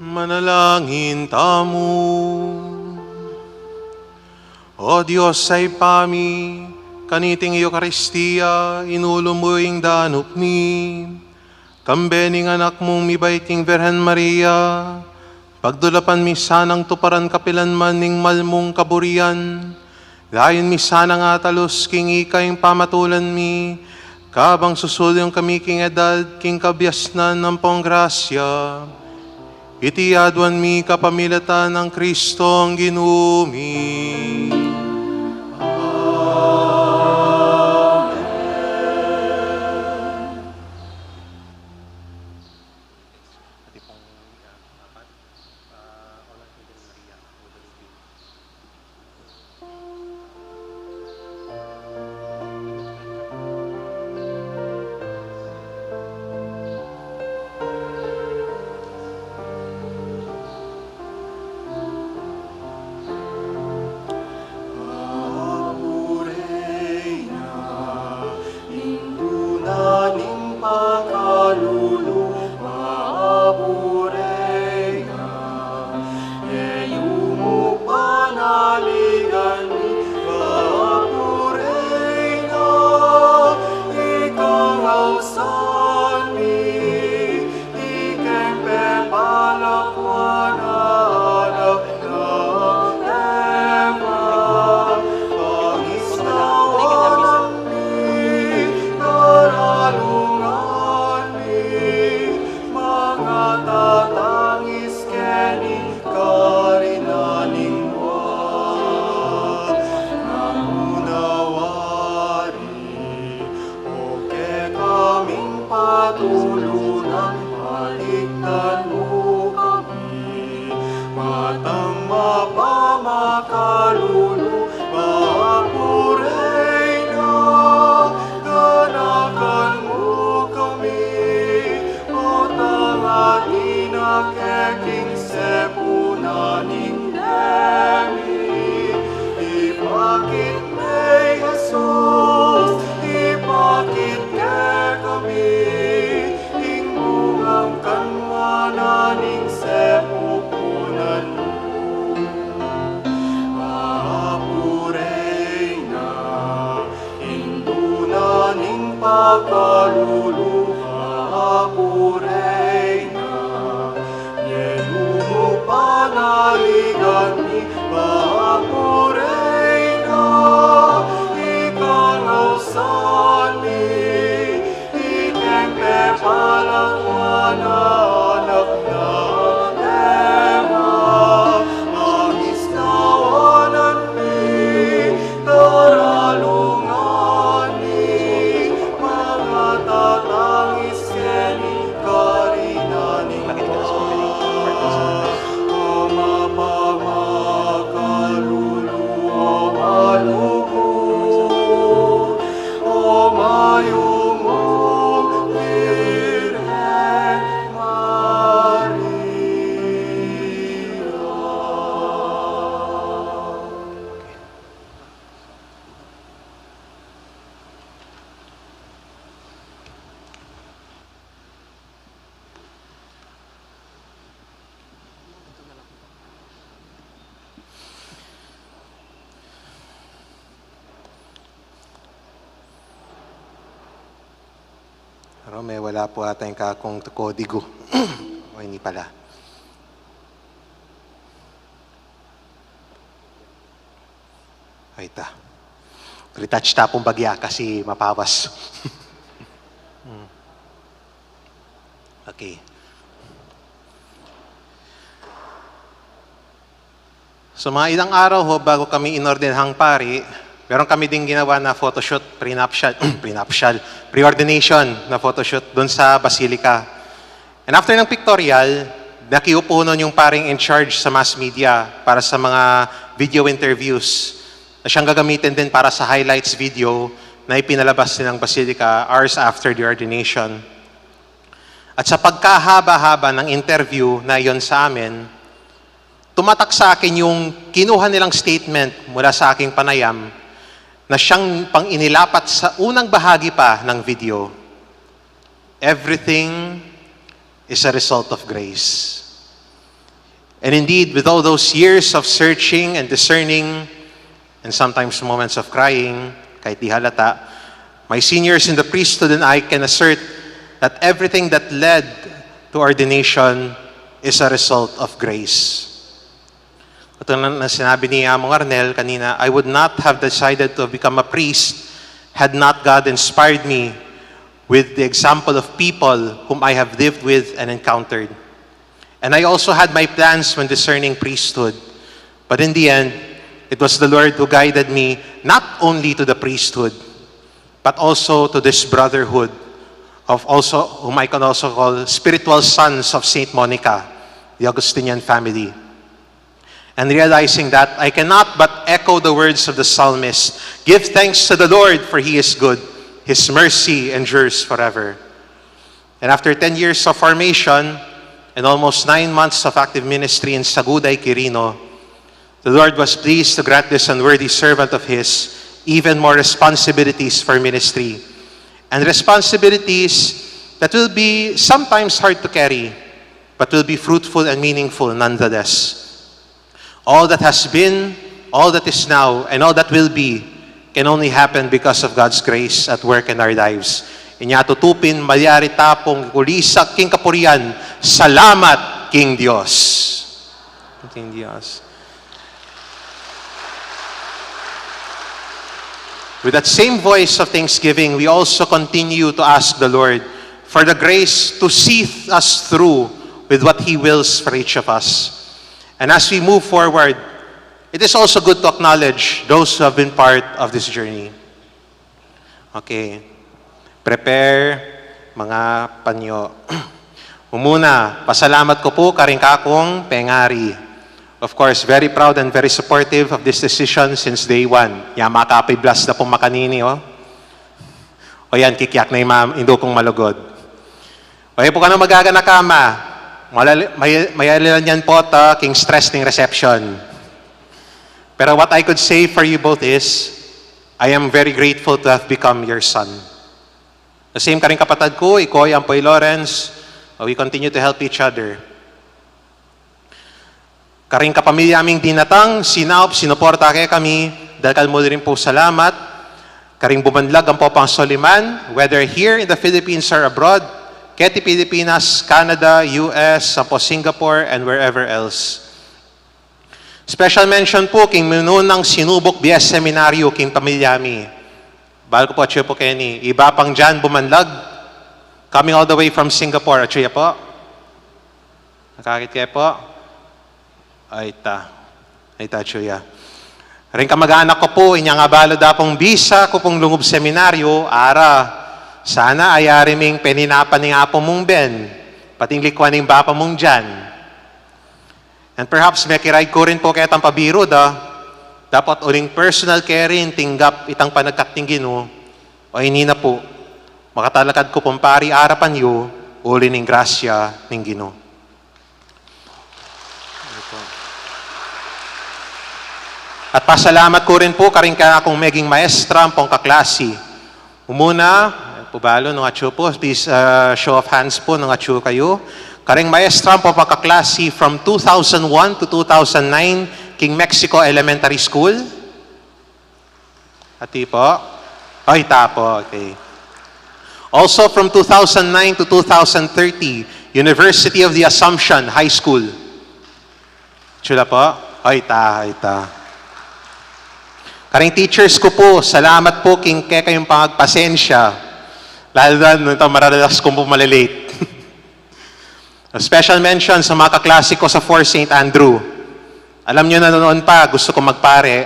Manalangin tamu. O Dios a Ibpa mi, kaniting Eukaristia, inulu mu ing danup mi, kambe ning Anak mung mibait king Virgen Maria, pagdulapan mi sanang tuparan kapilan man ning mal mung kaburian, layun mi sanang atalus king ika ing pamatulan mi, kabang susulyung kami king edad king kabiasnan ampong grasya. Iti aduan mi kapamilatan nang Kristong Ginu mi. Amen. Indu na ning pakalulu, mapure na. Iyu mu panaligan mi, mapure na. Ika ing ausan mi, ikeng pepalakwan a anak nang Eva, pangisnawan mi, karalungan mi, mangatatangis keni karinan ning banal. Nanu na wari, o kekaming patulunan, balikdan mu kami. Matang mapamakalulu, mapure na, ganakan mu kami. O tanga't ina ke king sepunan ning nemi, ipakit me i Jesus, ipakit kekami ing bungang kanwanan ning sepupunan mu. Mapure na, indu na ning pakalulu, mapure na. Iyu mu panaligan mi, mapure na. Ika ing ausan mi, ikeng pepalakwan a anak nang Eva, pangisnawan mi, karalungan mi, mangatatangis keni karinan ning banal. O mapamakalulu, o malugud, o mayumung Birhen Maria. Pero me wala pu ata ing kakung kodigo. O, ini pala. Ay, ta. Retouch ta pung bagya kasi mapawas. Hmm. Okay. So, mga ilang araw ho bago kami inordinahang pari, meron kami ding ginawa na photoshoot, prenuptial, prenuptial, preordination na photoshoot dun sa Basilica. And after ng pictorial, nakiupo nun yung paring in charge sa mass media para sa mga video interviews na siyang gagamitin din para sa highlights video na ipinalabas nilang Basilica hours after the ordination. At sa pagkahaba-haba ng interview na iyon sa amin, tumatak sa akin yung kinuha nilang statement mula sa aking panayam na siyang pang inilapat sa unang bahagi pa ng video. Everything is a result of grace. And indeed, with all those years of searching and discerning, and sometimes moments of crying, kahit di halata, my seniors in the priesthood and I can assert that everything that led to ordination is a result of grace. Katulad ng sinabi ni Among Arnel kanina, I would not have decided to have become a priest had not God inspired me with the example of people whom I have lived with and encountered. And I also had my plans when discerning priesthood. But in the end, it was the Lord who guided me not only to the priesthood, but also to this brotherhood of also whom I can also call spiritual sons of Saint Monica, the Augustinian family. And realizing that, I cannot but echo the words of the psalmist, "Give thanks to the Lord, for he is good. His mercy endures forever." And after ten years of formation and almost nine months of active ministry in Saguday, Quirino, the Lord was pleased to grant this unworthy servant of his even more responsibilities for ministry, and responsibilities that will be sometimes hard to carry, but will be fruitful and meaningful nonetheless. All that has been, all that is now, and all that will be can only happen because of God's grace at work in our lives. Inya tutu pin malyari ta pung kulisak king kapurian, salamat king Dios. King Dios. With that same voice of thanksgiving, we also continue to ask the Lord for the grace to see us through with what He wills for each of us. And as we move forward, it is also good to acknowledge those who have been part of this journey. Okay. Prepare, mga panyo. Umuna, pasalamat ku pu karing kakung pengari. Of course, very proud and very supportive of this decision since day one. Ya, makapiblas na pung makanini, o. O yan, kikyak na ing ma-, indu kung malugud. O, e pu kanu magaganaka, ma. Malali-, may-, mayalilan yan pu ta king stress ning reception. Pero what I could say for you both is, I am very grateful to have become your son. The same karing kapatad ku, i Koy ampo i Lawrence, we continue to help each other. Karing kapamilya ming dinatang, sinaup, sinuporta kekami, dakal mu rin pung salamat. Karing bumanlag ampo pang soliman, whether here in the Philippines or abroad, keti Pilipinas, Canada, U S, ampo Singapore, and wherever else. Special mention pu king minunang sinubuk bie seminaryo king pamilya mi. Bal ku pu atyu pu keni, i Bapang Jan bumanlag, coming all the way from Singapore. Atyu ya pu? Nakakit ke pu? Ay ta. Ay ta, atyu ya. Ring kamag-anak ku pu, inyang abalu da pung bisa ku pung lungub seminaryo, ara. Sana ayari ming peninapan ning apu mung Ben, pati ing likwan ning Bapa mung Jan. And perhaps mekiraig ku rin pu ketang pabiru da, dapot uling personal keri ing tinggap itang panagkat ning Ginu, o ini na pu, makatalakad ku pung pari arapan yu, uli ning grasya ning Ginu. At pasalamat ku rin pu karing kakung meging maestra ampong kaklasi. Umuna, pu balu nung atyu pu, please, uh, show of hands pu nung atyu kayu. Karing maestra ampong kaklasi from two thousand one to two thousand nine, king Mexico Elementary School. Ati pu? Ay, ita pu, okay. Also from two thousand nine to two thousand thirty, University of the Assumption High School. Atyu la pu? Ay, ita, ita. Karing teachers ku pu, salamat pu king kekayung pangagpasensya. Lalo na nung maradalas kung pu malilate. A special mention sa mga kaklase ku sa Four Saint Andrew. Alam nyo na noon pa, gusto kong magpare.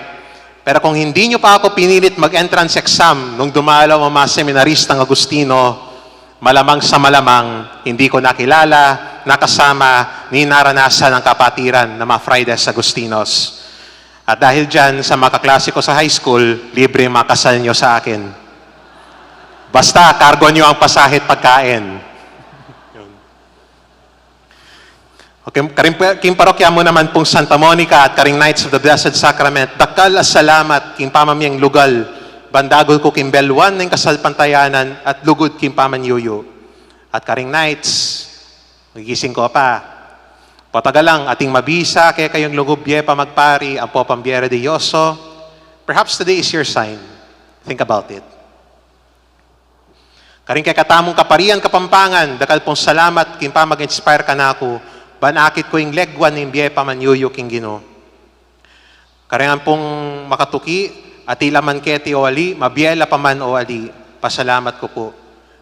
Pero kung hindi nyo pa ako pinilit mag-entrance exam nung dumalaw ang mga seminaristang Agustino, malamang sa malamang, hindi ko nakilala, nakasama, ni naranasan ang kapatiran ng mga Friars Agustinos. At dahil dyan, sa mga kaklase ku sa high school, libre ang mga kasal nyo sa akin. Basta, kargo nyo ang pasahe at pagkain. Okay, karing, king parokya mu naman pung Santa Monica at karing Knights of the Blessed Sacrament, dakal a salamat king pamamyeng lugal, bandagul ku king belwan ning kasalpantayanan at lugud king pamanyuyu. At karing Knights, magigising ko pa. Patagalang ating mabisa kekayung lugub bie pa magpari ampo pambiera de yoso. Perhaps today is your sign. Think about it. Karing kekatamung kaparian Kapampangan, dakal pung salamat king pamag-inspire kanaku, ban akit ku ing legwa ning bie pamanyuyu king Ginu. Karing ampong makatuki, atila man keti o ali, mabie la pa man o ali, pasalamat ku pu.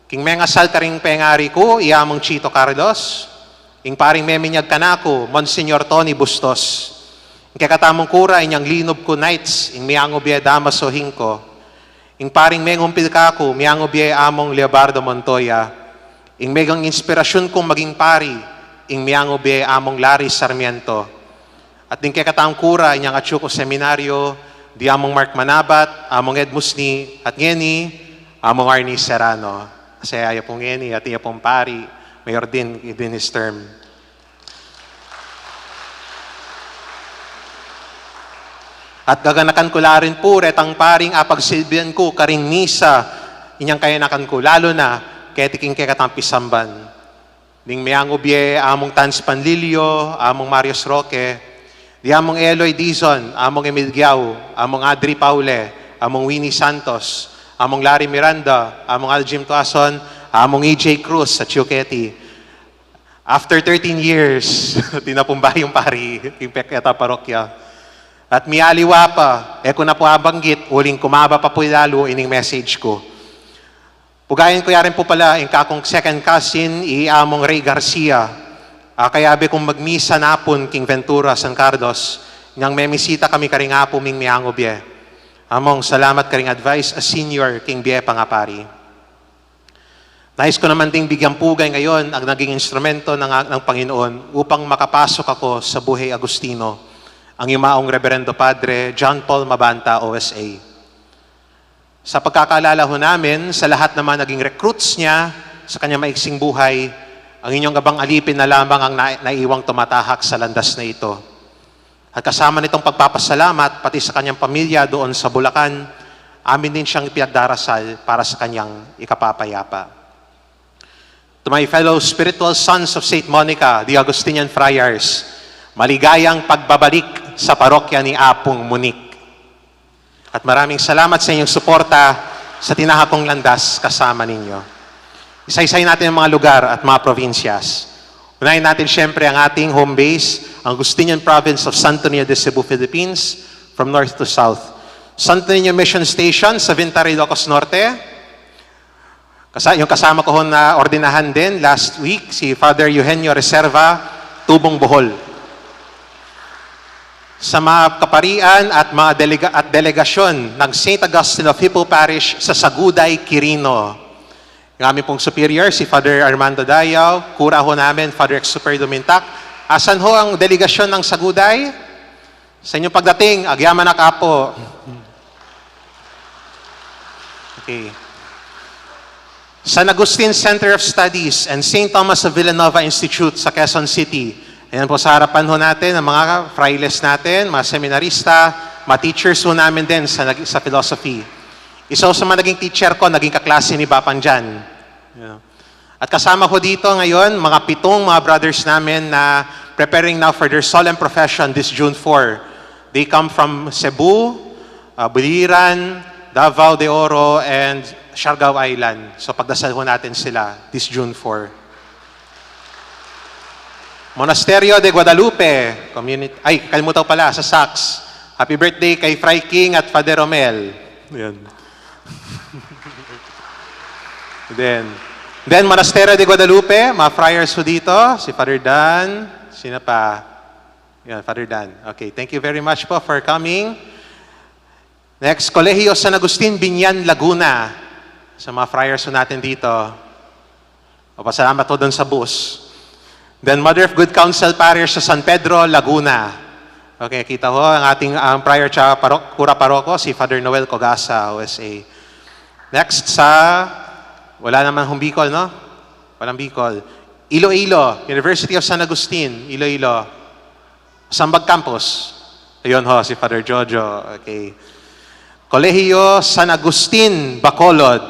King mengasal karing pengari ku, i Among Chito Carlos, ing paring meminyag kanaku, Monsignor Tony Bustos, ing kekatamung kura, inyang linub ku knights, ing Miangu Bie Damaso Hingco, ing paring mengumpil kaku, Miangu Bie Among Leobardo Montoya, ing megang inspirasyun kung maging pari, ing Miangu Bie Among Larry Sarmiento, at ding kekatamung kura, inyang atyu ku seminaryo, di Among Mark Manabat, Among Ed Musni, at ngeni, Among Arnie Serrano. Kasi aya pung ngeni, at iya pung pari, mayor din, din his term. At gaganakan ku la rin pu retang paring apagsilbian ku karing misa, inyang kayanakan ku, lalu na keti king kekatang pisamban. Ding Miangu Bie Among Tans Panlilio, Among Marius Roque, di Among Eloy Dizon, Among Emil Giao, Among Adri Paule, Among Winnie Santos, Among Larry Miranda, Among Aljim Tuason, Among E J Cruz, atyu keti. After thirteen years, atin na pung bayung pari king kekatang parokya. At mialiwa pa, e ku na pu abanggit, uling kumaba pa pu lalu ining message ku. Pugayan ku ya rin pu pala ing kakung second cousin, i Among Ray Garcia, a kayabe kung magmisa napun king Ventura, San Carlos, inyang memisita kami karing apu ming Miangu Bie. Among, salamat karing advice as senior king bie pang apari. Nais ku naman ding bigyang pugay ngayon ang naging instrumento ng, ng Panginoon upang makapasok ako sa Buhay Agustino, ang yumaong Reberendo Padre John Paul Mabanta, O S A. Sa pagkakaalala ho namin, sa lahat naman naging recruits niya sa kanyang maiksing buhay, ang inyong abang alipin na lamang ang na-, naiwang tumatahak sa landas na ito. At kasama nitong pagpapasalamat, pati sa kanyang pamilya doon sa Bulacan, amin din siyang ipinagdarasal para sa kanyang ikapapayapa. To my fellow spiritual sons of Saint Monica, the Augustinian Friars, maligayang pagbabalik sa parokya ni Apung Monique. At maraming salamat sa inyong suporta sa tinahak kong landas kasama ninyo. Isa-isahin natin ang mga lugar at mga probinsyas. Unahin natin siyempre ang ating home base, ang Augustinian Province of Santo Niño de Cebu, Philippines, from north to south. Santo Niño Mission Station sa Vintara, Ilocos Norte. Kasa-, yung kasama ko ho na ordinahan din last week, si Father Eugenio Reserva, Tubong, Bohol. Sa mga kaparian at mga delega-, at delegasyon ng Saint Augustine of Hippo Parish sa Saguday, Quirino. Yung aming pong superior, si Father Armando Dayaw, kura ho namin, Father Exuper Dumintak. Asan ho ang delegasyon ng Saguday? Sa inyong pagdating, agyaman na ka po. Okay. San Agustin Center of Studies and Saint Thomas of Villanova Institute sa Quezon City. Ayan po sa harapan ho natin ang mga frailes natin, mga seminarista, mga teachers ho namin din sa, nag-, sa philosophy. Isa ho sa mga naging teacher ko, naging kaklase ni Bapan Jan. Yeah. At kasama ko dito ngayon, mga pitong mga brothers namin na preparing now for their solemn profession this June four. They come from Cebu, uh, Biliran, Davao de Oro, and Siargao Island. So pagdasal ho natin sila this June four. Monasterio de Guadalupe, community, ay, kalimutan ko pala, sa Sax. Happy birthday kay Fray King at Father Romel. Yan. Then, then Monasterio de Guadalupe, mga friars ho dito, si Father Dan, sino pa? Yan, Father Dan. Okay, thank you very much po for coming. Next, Colegio San Agustin, Binyan, Laguna. Sa mga friars ho natin dito. Papasalamat ho dun sa bus. Then, Mother of Good Counsel Parish sa San Pedro, Laguna. Okay, kita ho ang ating, ang prior tsaka paro-, kura paroko, si Father Noel Cogasa, O S A. Next sa, wala naman hong Bicol, no? Walang Bicol. Iloilo, University of San Agustin, Iloilo. Sambag Campus. Ayun ho, si Father Jojo. Okay. Kolehiyo San Agustin, Bacolod.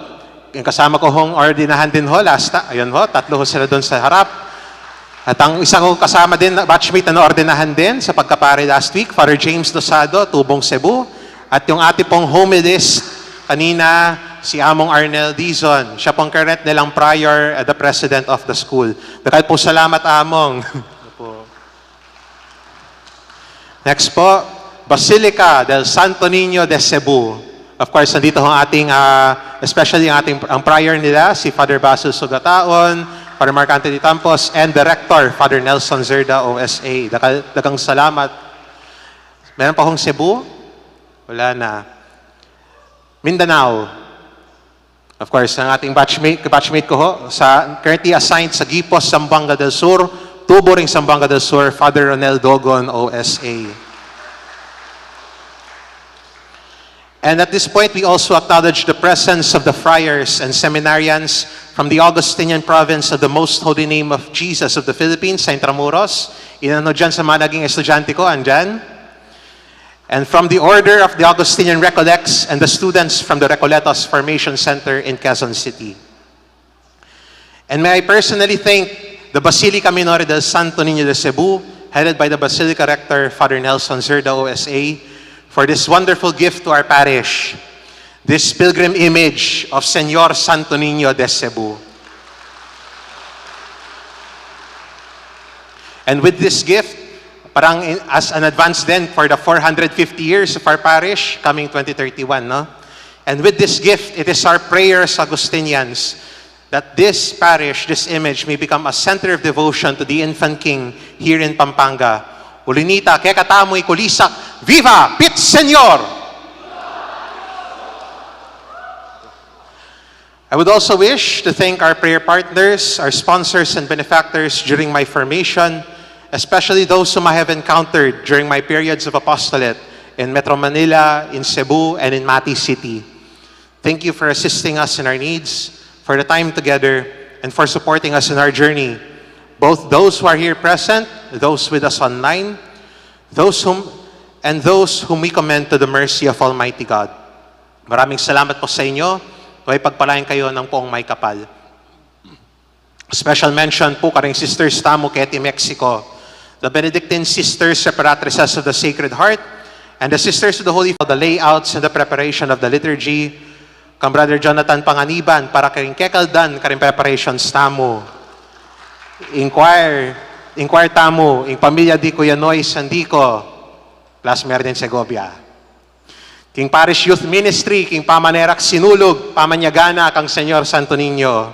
Yung kasama ko hong ordinahan din ho, last ta-, ayun ho, tatlo ho sila doon sa harap. At ang isang kasama din, batchmate na naordenahan din sa pagkapare last week, Father James Losado, Tubong, Cebu. At yung ating pong homilist kanina, si Among Arnel Dizon. Siya pong current nilang prior at the president of the school. Dakal pong salamat, Among. Next po, Basilica del Santo Niño de Cebu. Of course, nandito ang ating, ah, especially ang ating, ang prior nila, si Father Basil Sugataon, Father Mark Anthony Tampos, and the Rector, Father Nelson Zerda, O S A. Dakal-, dagang salamat. Meron pa hong Cebu? Wala na. Mindanao. Of course, ang ating batchmate, batchmate ko ho, sa, currently assigned sa Guipos, Zamboanga del Sur, Tubo ring Zamboanga del Sur, Father Ronel Dogon, O S A. And at this point, we also acknowledge the presence of the friars and seminarians from the Augustinian province of the Most Holy Name of Jesus of the Philippines, sa Intramuros. Ilan ho dyan sa mga naging estudyante ko, andyan? And from the Order of the Augustinian Recollects and the students from the Recoletos Formation Center in Quezon City. And may I personally thank the Basilica Minore del Santo Niño de Cebu, headed by the Basilica Rector, Father Nelson Zerda, O S A, for this wonderful gift to our parish, this pilgrim image of Señor Santo Niño de Cebu. And with this gift, parang in, as an advance then for the four hundred fifty years of our parish coming twenty thirty-one, no? And with this gift, it is our prayers, Augustinians, that this parish, this image, may become a center of devotion to the infant king here in Pampanga. Uli na nita, kekatamu ikulisak, Viva Pit Señor! I would also wish to thank our prayer partners, our sponsors and benefactors during my formation, especially those whom I have encountered during my periods of apostolate in Metro Manila, in Cebu, and in Mati City. Thank you for assisting us in our needs, for the time together, and for supporting us in our journey. Both those who are here present, those with us online, those whom, and those whom we commend to the mercy of Almighty God. Maraming salamat po sa inyo. Nawa'y pagpalain kayo ng poong may kapal. Special mention po karing sisters tamu keti Mexico, the Benedictine Sisters Reparatrices of the Sacred Heart, and the Sisters of the Holy, the layouts and the preparation of the liturgy, kang Brother Jonathan Panganiban para karing kekaldan karing preparations tamu. Ing choir, ing choir tamu, ing pamilya di Kuya Noy Sandico, plus Merlin Segovia. King Parish Youth Ministry, king pamanerak sinulug, pamanyagana kang Señor Santo Niño.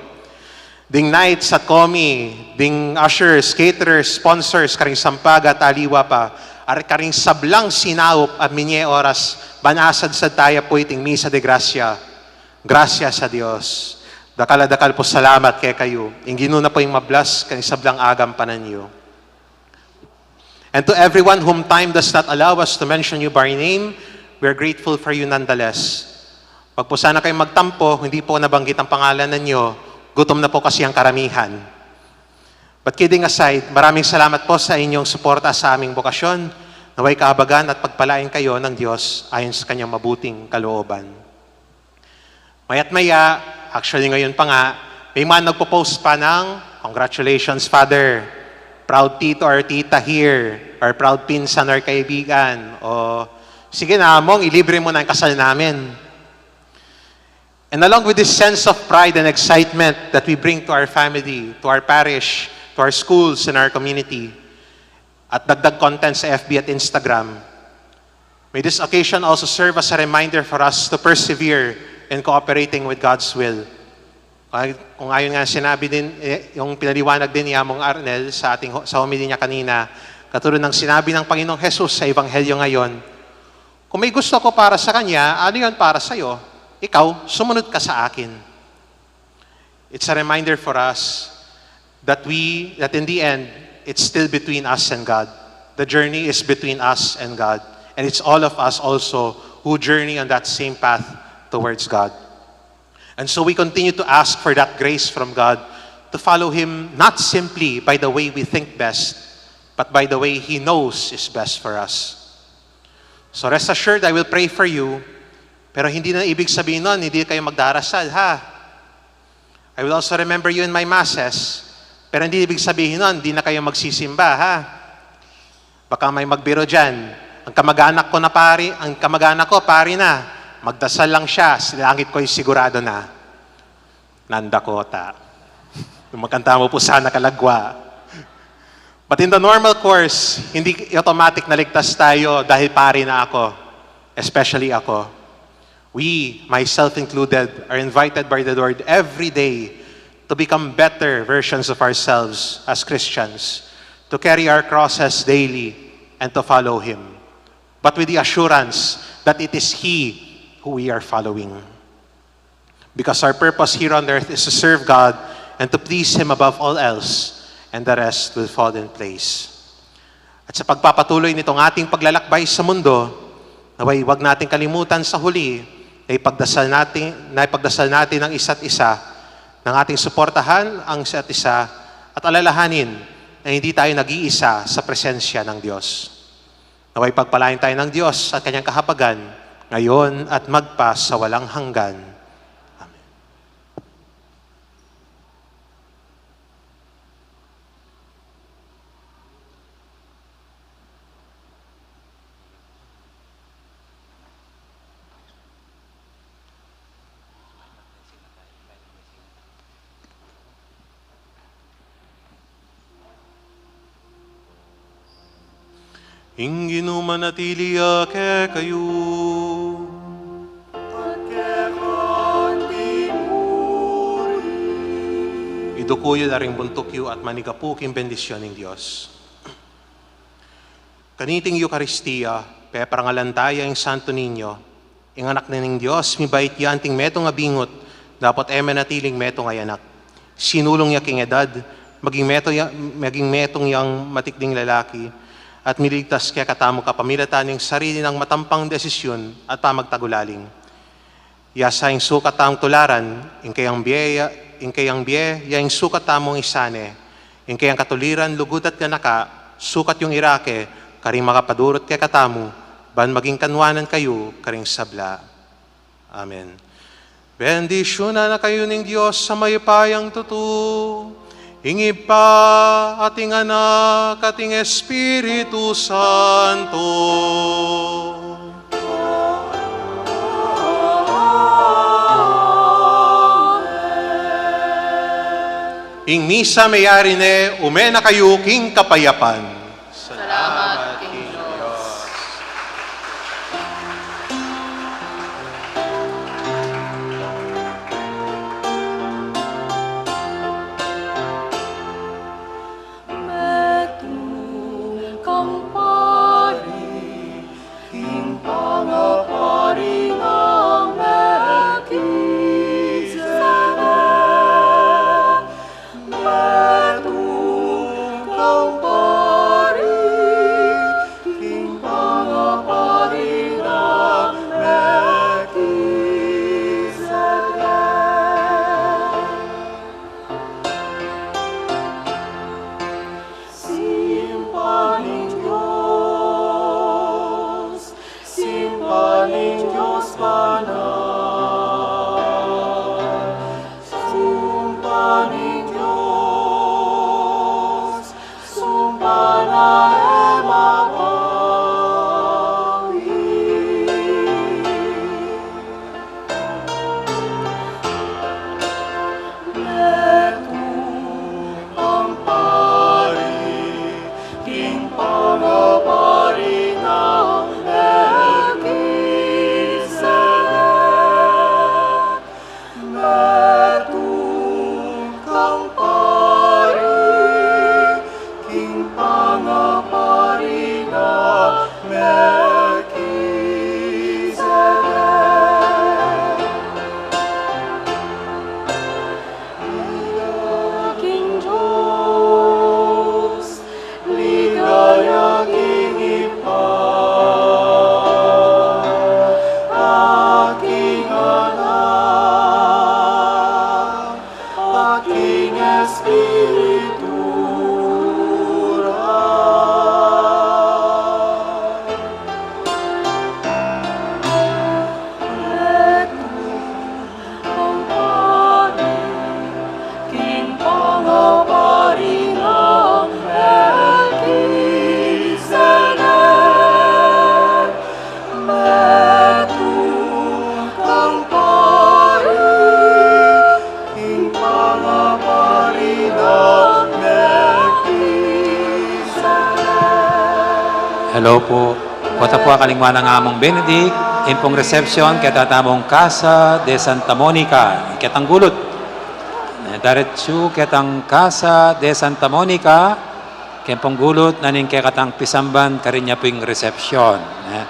Ding knights at komi, ding ushers, caterers, sponsors, karing sampaga at aliwa pa, at karing sablang sinaup at minye oras, ban asadsad taya pu iting Misa de Gracia. Gracias a Dios. Dakal a dakal pu salamat kekayu. Ing Ginu na pu ing mablas karing sablang agampanan yu. And to everyone whom time does not allow us to mention you by name, we are grateful for you nonetheless. Wag po sana kayong magtampo, hindi po nabanggit ang pangalan ninyo, gutom na po kasi ang karamihan. But kidding aside, maraming salamat po sa inyong suporta sa aming bokasyon. Nawa'y kahabagan at pagpalain kayo ng Diyos ayon sa kanyang mabuting kalooban. Maya't maya, actually ngayon pa nga, may mga nagpo-post pa ng, "Congratulations, Father. Proud tito or tita here," or "Proud pinsan or kaibigan," o, "Sige na, Among, ilibre mo na ang kasal namin." And along with this sense of pride and excitement that we bring to our family, to our parish, to our schools, and our community, at dagdag content sa F B at Instagram, may this occasion also serve as a reminder for us to persevere in cooperating with God's will. Kung, kung ayon nga sinabi din, eh, yung pinaliwanag din ni Among Arnel sa ating ho-, sa homily niya kanina, katulad ng sinabi ng Panginoong Jesus sa Ebanghelyo ngayon, "Kung may gusto ko para sa kanya, ano yon para sa'yo? Ikaw, sumunod ka sa akin." It's a reminder for us that we, that in the end, it's still between us and God. The journey is between us and God. And it's all of us also who journey on that same path towards God. And so we continue to ask for that grace from God to follow Him not simply by the way we think best, but by the way He knows is best for us. So rest assured, I will pray for you, pero hindi na ibig sabihin nun, hindi kayo magdarasal, ha? I will also remember you in my masses. Pero hindi ibig sabihin nun, hindi na kayo magsisimba, ha? Baka may magbiro dyan, "Ang kamag-anak ko na pari, ang kamag-anak ko pari na, magdasal lang siya, sa langit ko'y sigurado na." Nanda kota. Magkanta mo po sana kalagwa. But in the normal course, hindi automatic na ligtas tayo dahil pari na ako. Especially ako. We, myself included, are invited by the Lord every day to become better versions of ourselves as Christians, to carry our crosses daily, and to follow Him, but with the assurance that it is He who we are following. Because our purpose here on earth is to serve God and to please Him above all else, and the rest will fall in place. At sa pagpapatuloy nitong ating paglalakbay sa mundo, naway huwag nating kalimutan sa huli na ipagdasal natin, na ipagdasal natin ang isa't isa, nang ating suportahan ang isa't isa at alalahanin na hindi tayo nag-iisa sa presensya ng Diyos. Naway pagpalain tayo ng Diyos at kanyang kahabagan, ngayon at magpa sa walang hanggan. Amen. Ing Ginu manatili ya kekayu. At keka mu rin. Iduku yu la ring buntuk yu at manigapu king bendisyon ning Dios. Kaniting Eukaristia, peparangalan taya ing Santo Niño, ing Anak na ning Dios, mibait ya anting metung a bingut, dapot e manatiling metung a anak. Sinulung ya king edad, maging metung ya, maging metung yang matikding lalaki, at miligtas kekatamu kapamilatan ning sarili nang matampang desisyun at pamagtagulaling. Ya sa ing sukat tamung tularan, ing kayang bie ya, ing kayang bie ya ing sukat tamung isane, ing kayang katuliran, lugud at ganaka, sukat yung irake, karing makapadurut kekatamu, ban maging kanwanan kayu karing sabla. Amen. Bendisyunan na kayu ning Dios a mayupayang tutu, ing Ibpa, at ing Anak, at ing Espiritu Santo. Ing misa meyari ne, ume na kayu king kapayapan. Salamat king Dios. Metung kang pari, king pangapari nang Melkisedek. Metung kang pari, Hello po. Kota po a kalingwan nang Among Benedict, ing pung reception keta tamung Casa de Santa Monica, ketang gulut. Eh, daretsu ketang Casa de Santa Monica, keng pung gulut na ning kekatang pisamban, karin ya pu ing reception. Eh,